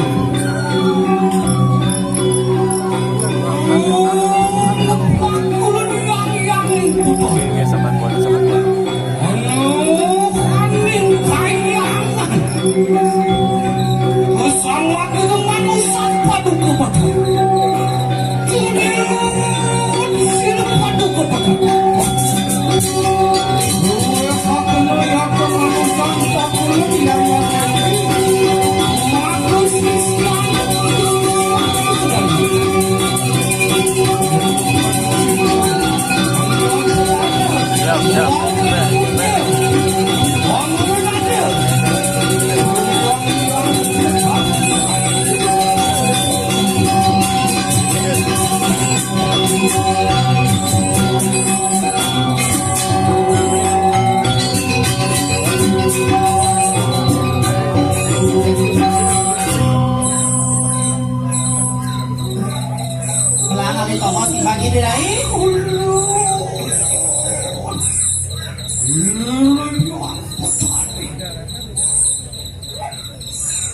Kami tongos bagi diri.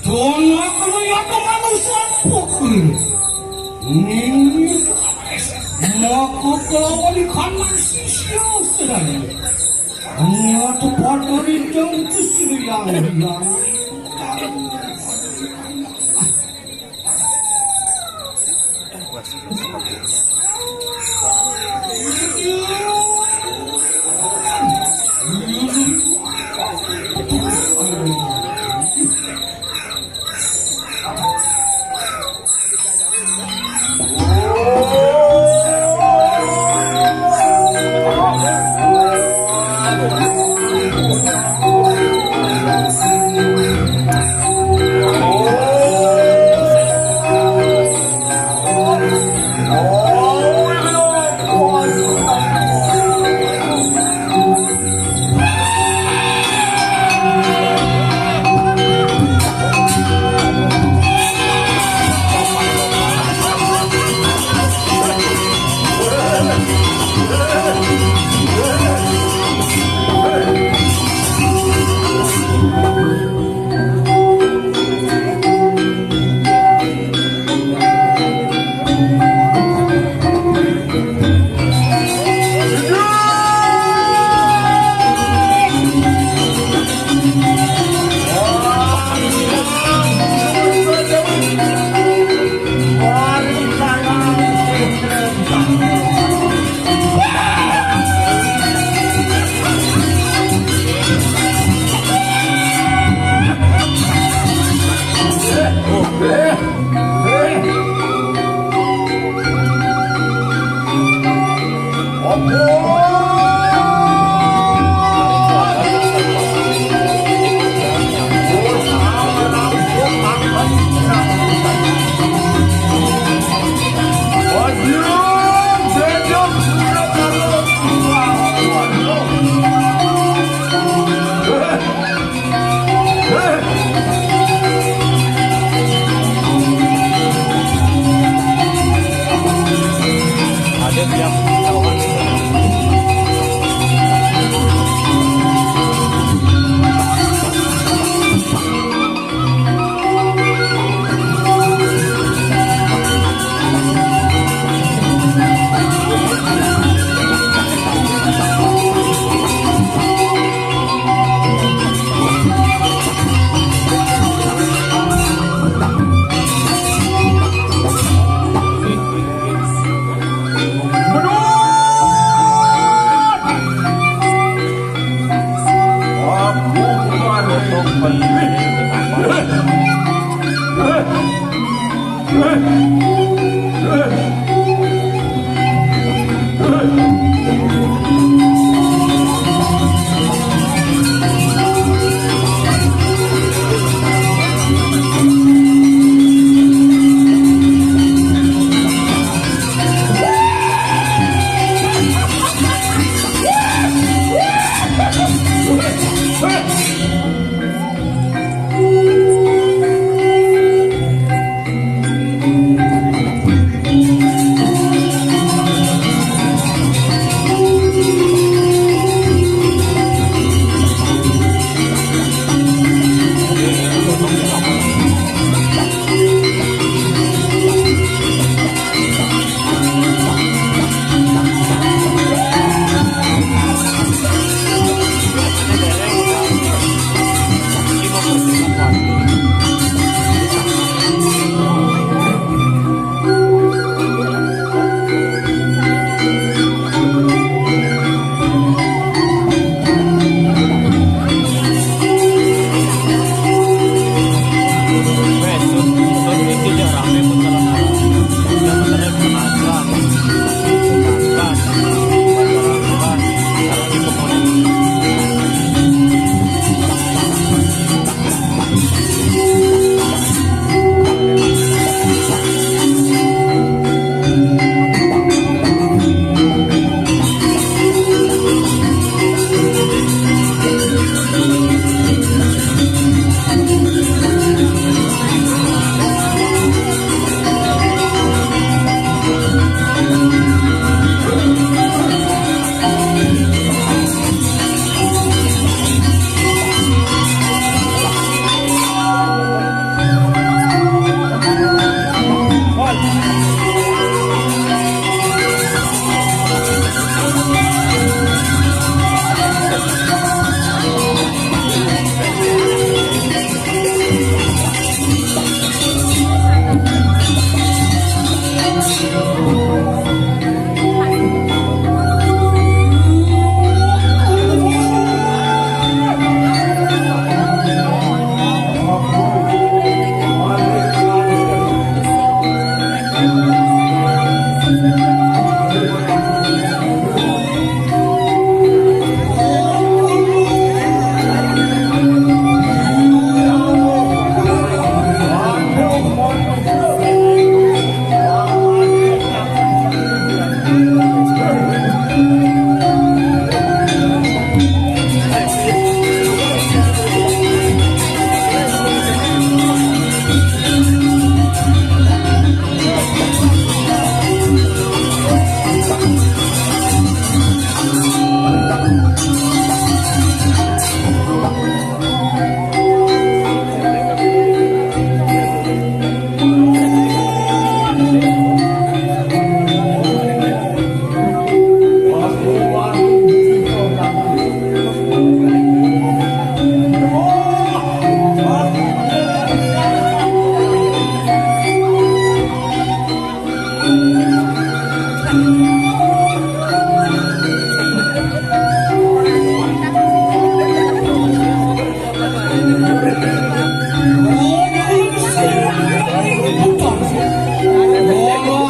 Dono kaya manusa pukul. Ning, maka kelawan kanan sisya sedaya. Nyata padha ridang Gusti Hyang Hyang.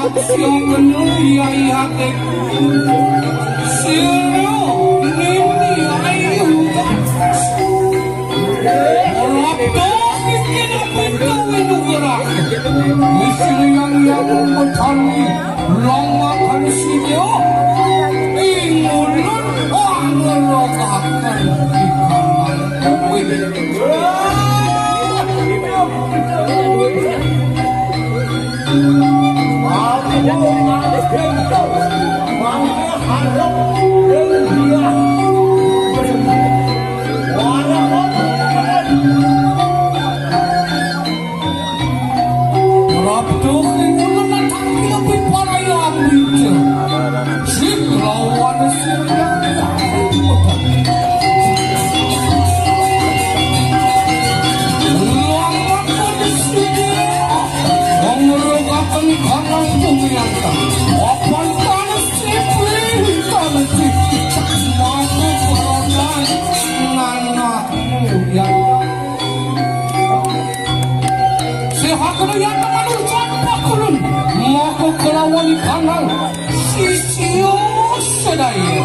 Siang kena iya iya tek. Sira nini ayu. Rapto bikin apa itu inugerah. Sira yang yang bertani. Langakan sida ing ulun angerogaken ikaman kuwi. Prapta ing ulun natang pinepit para yang brinca. Sing lawan sing lawan sing. Lawan sing. Wong ngerukaken kanang kumiyantan. Apan tanes cipi, tanes cipi. Mati peronan nanakmu yang Sehakana yata manusa pakulun, maka kelawan kanang sisia sedaya.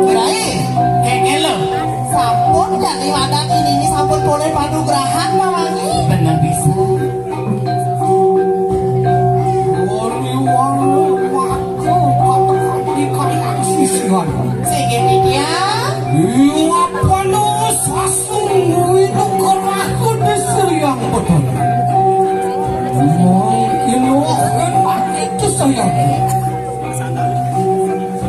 Rai, kengel lho. Sampun, Dani Wadani niki sampun polih panugrahan, Pak Wangi. Bener bisa. Wari-wari, waduh, kata-kata di kalian sisian. Sing nggih, Titiang. Iya, apa no, sasungguh itu keraku desir yang betul. Mungkin wah, enak itu saya.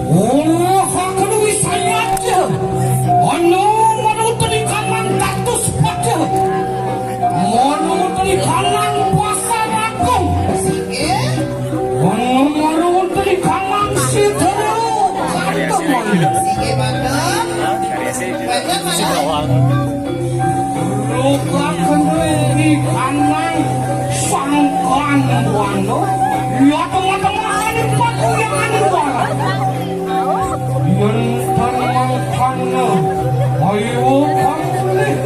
Ora hakene wis sayat. Ana manut di kanan katus pada. Manut di kanan pasar agung. Sike. Ana manut di kanan sidero. Sike banget. Banget mana? Luka kenduri di kanan sangkan buana. Ya teman-teman, ini pakuyangan luar. Yen tan mangkana, ayo pamulih.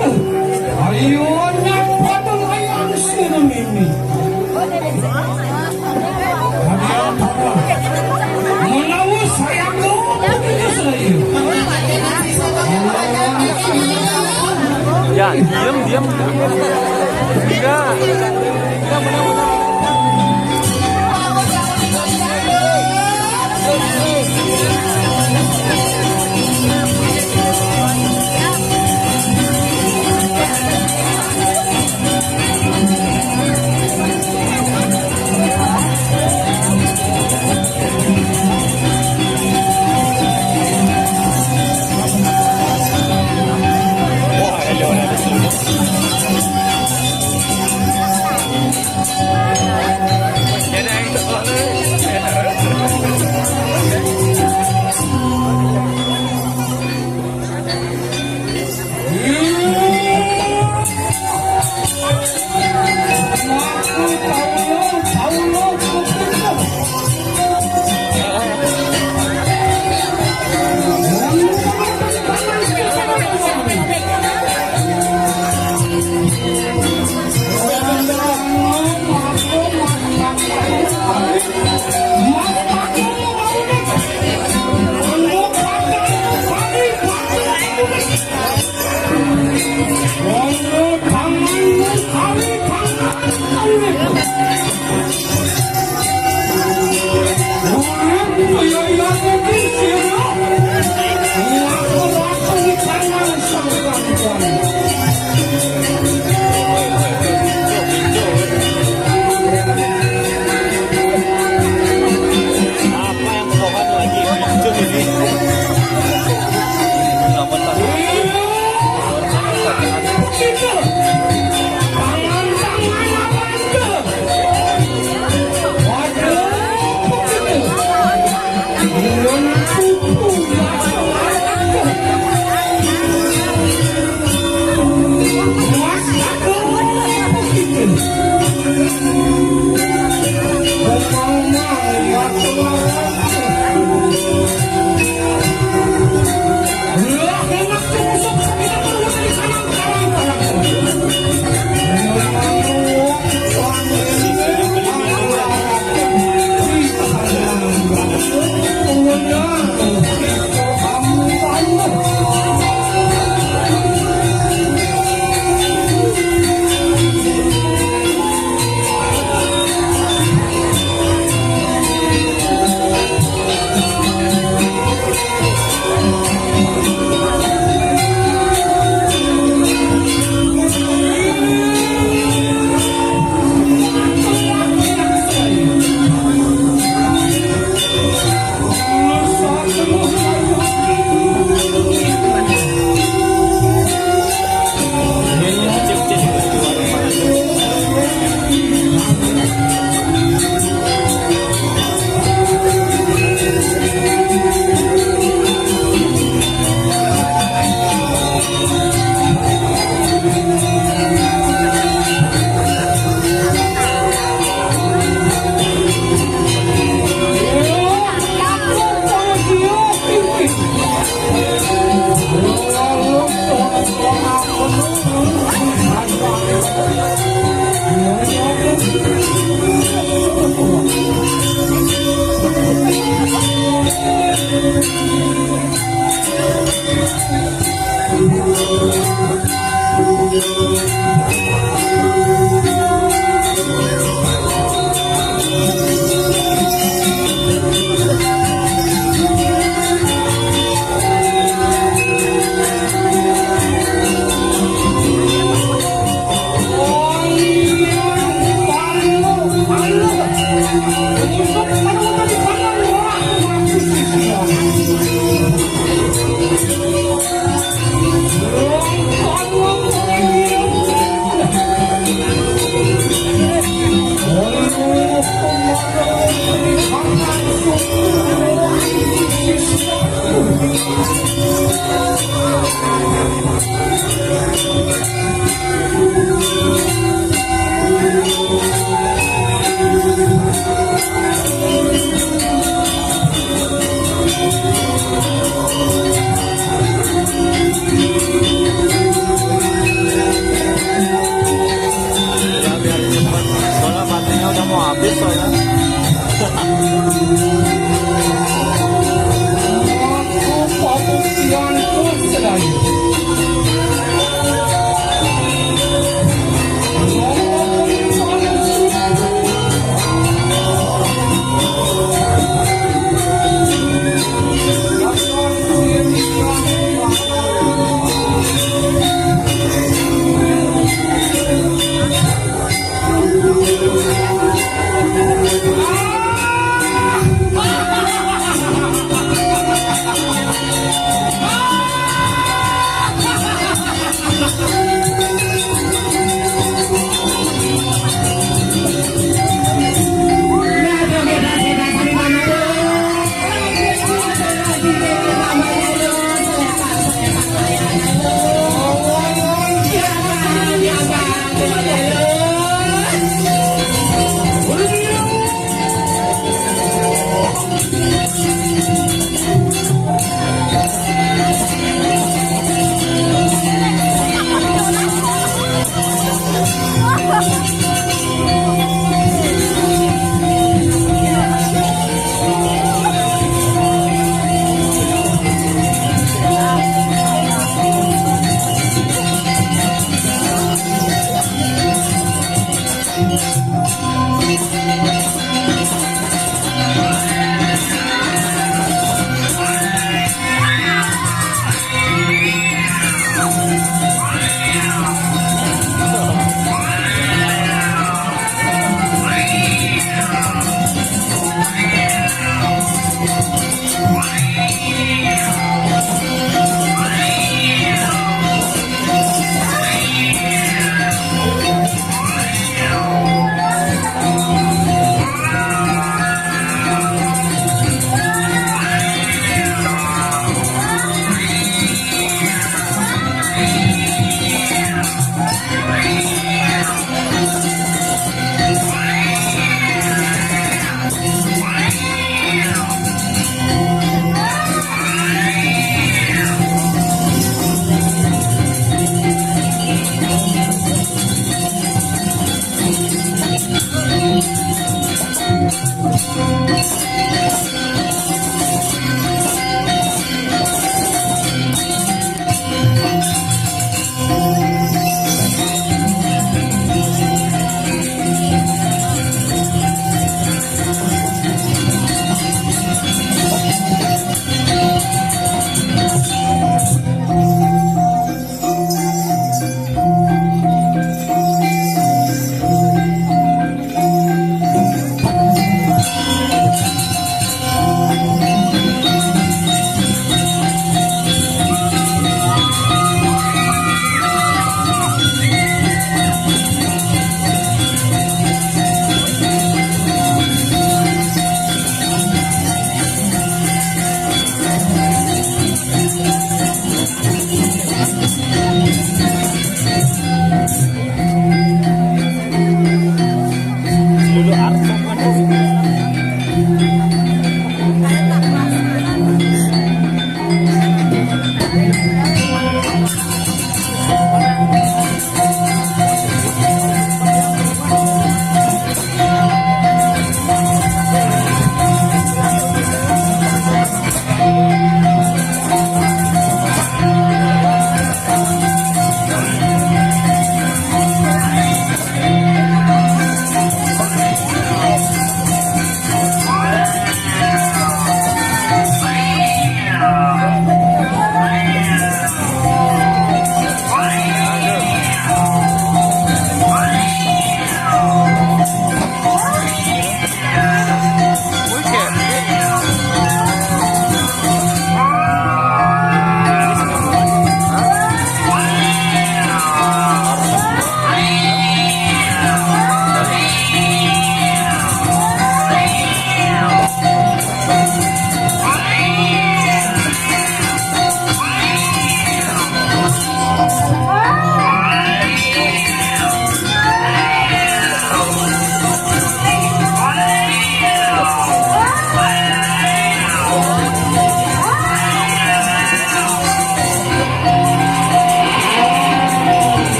Ayo nyapa dengan sirmini. Menawa saya ngomong itu saya.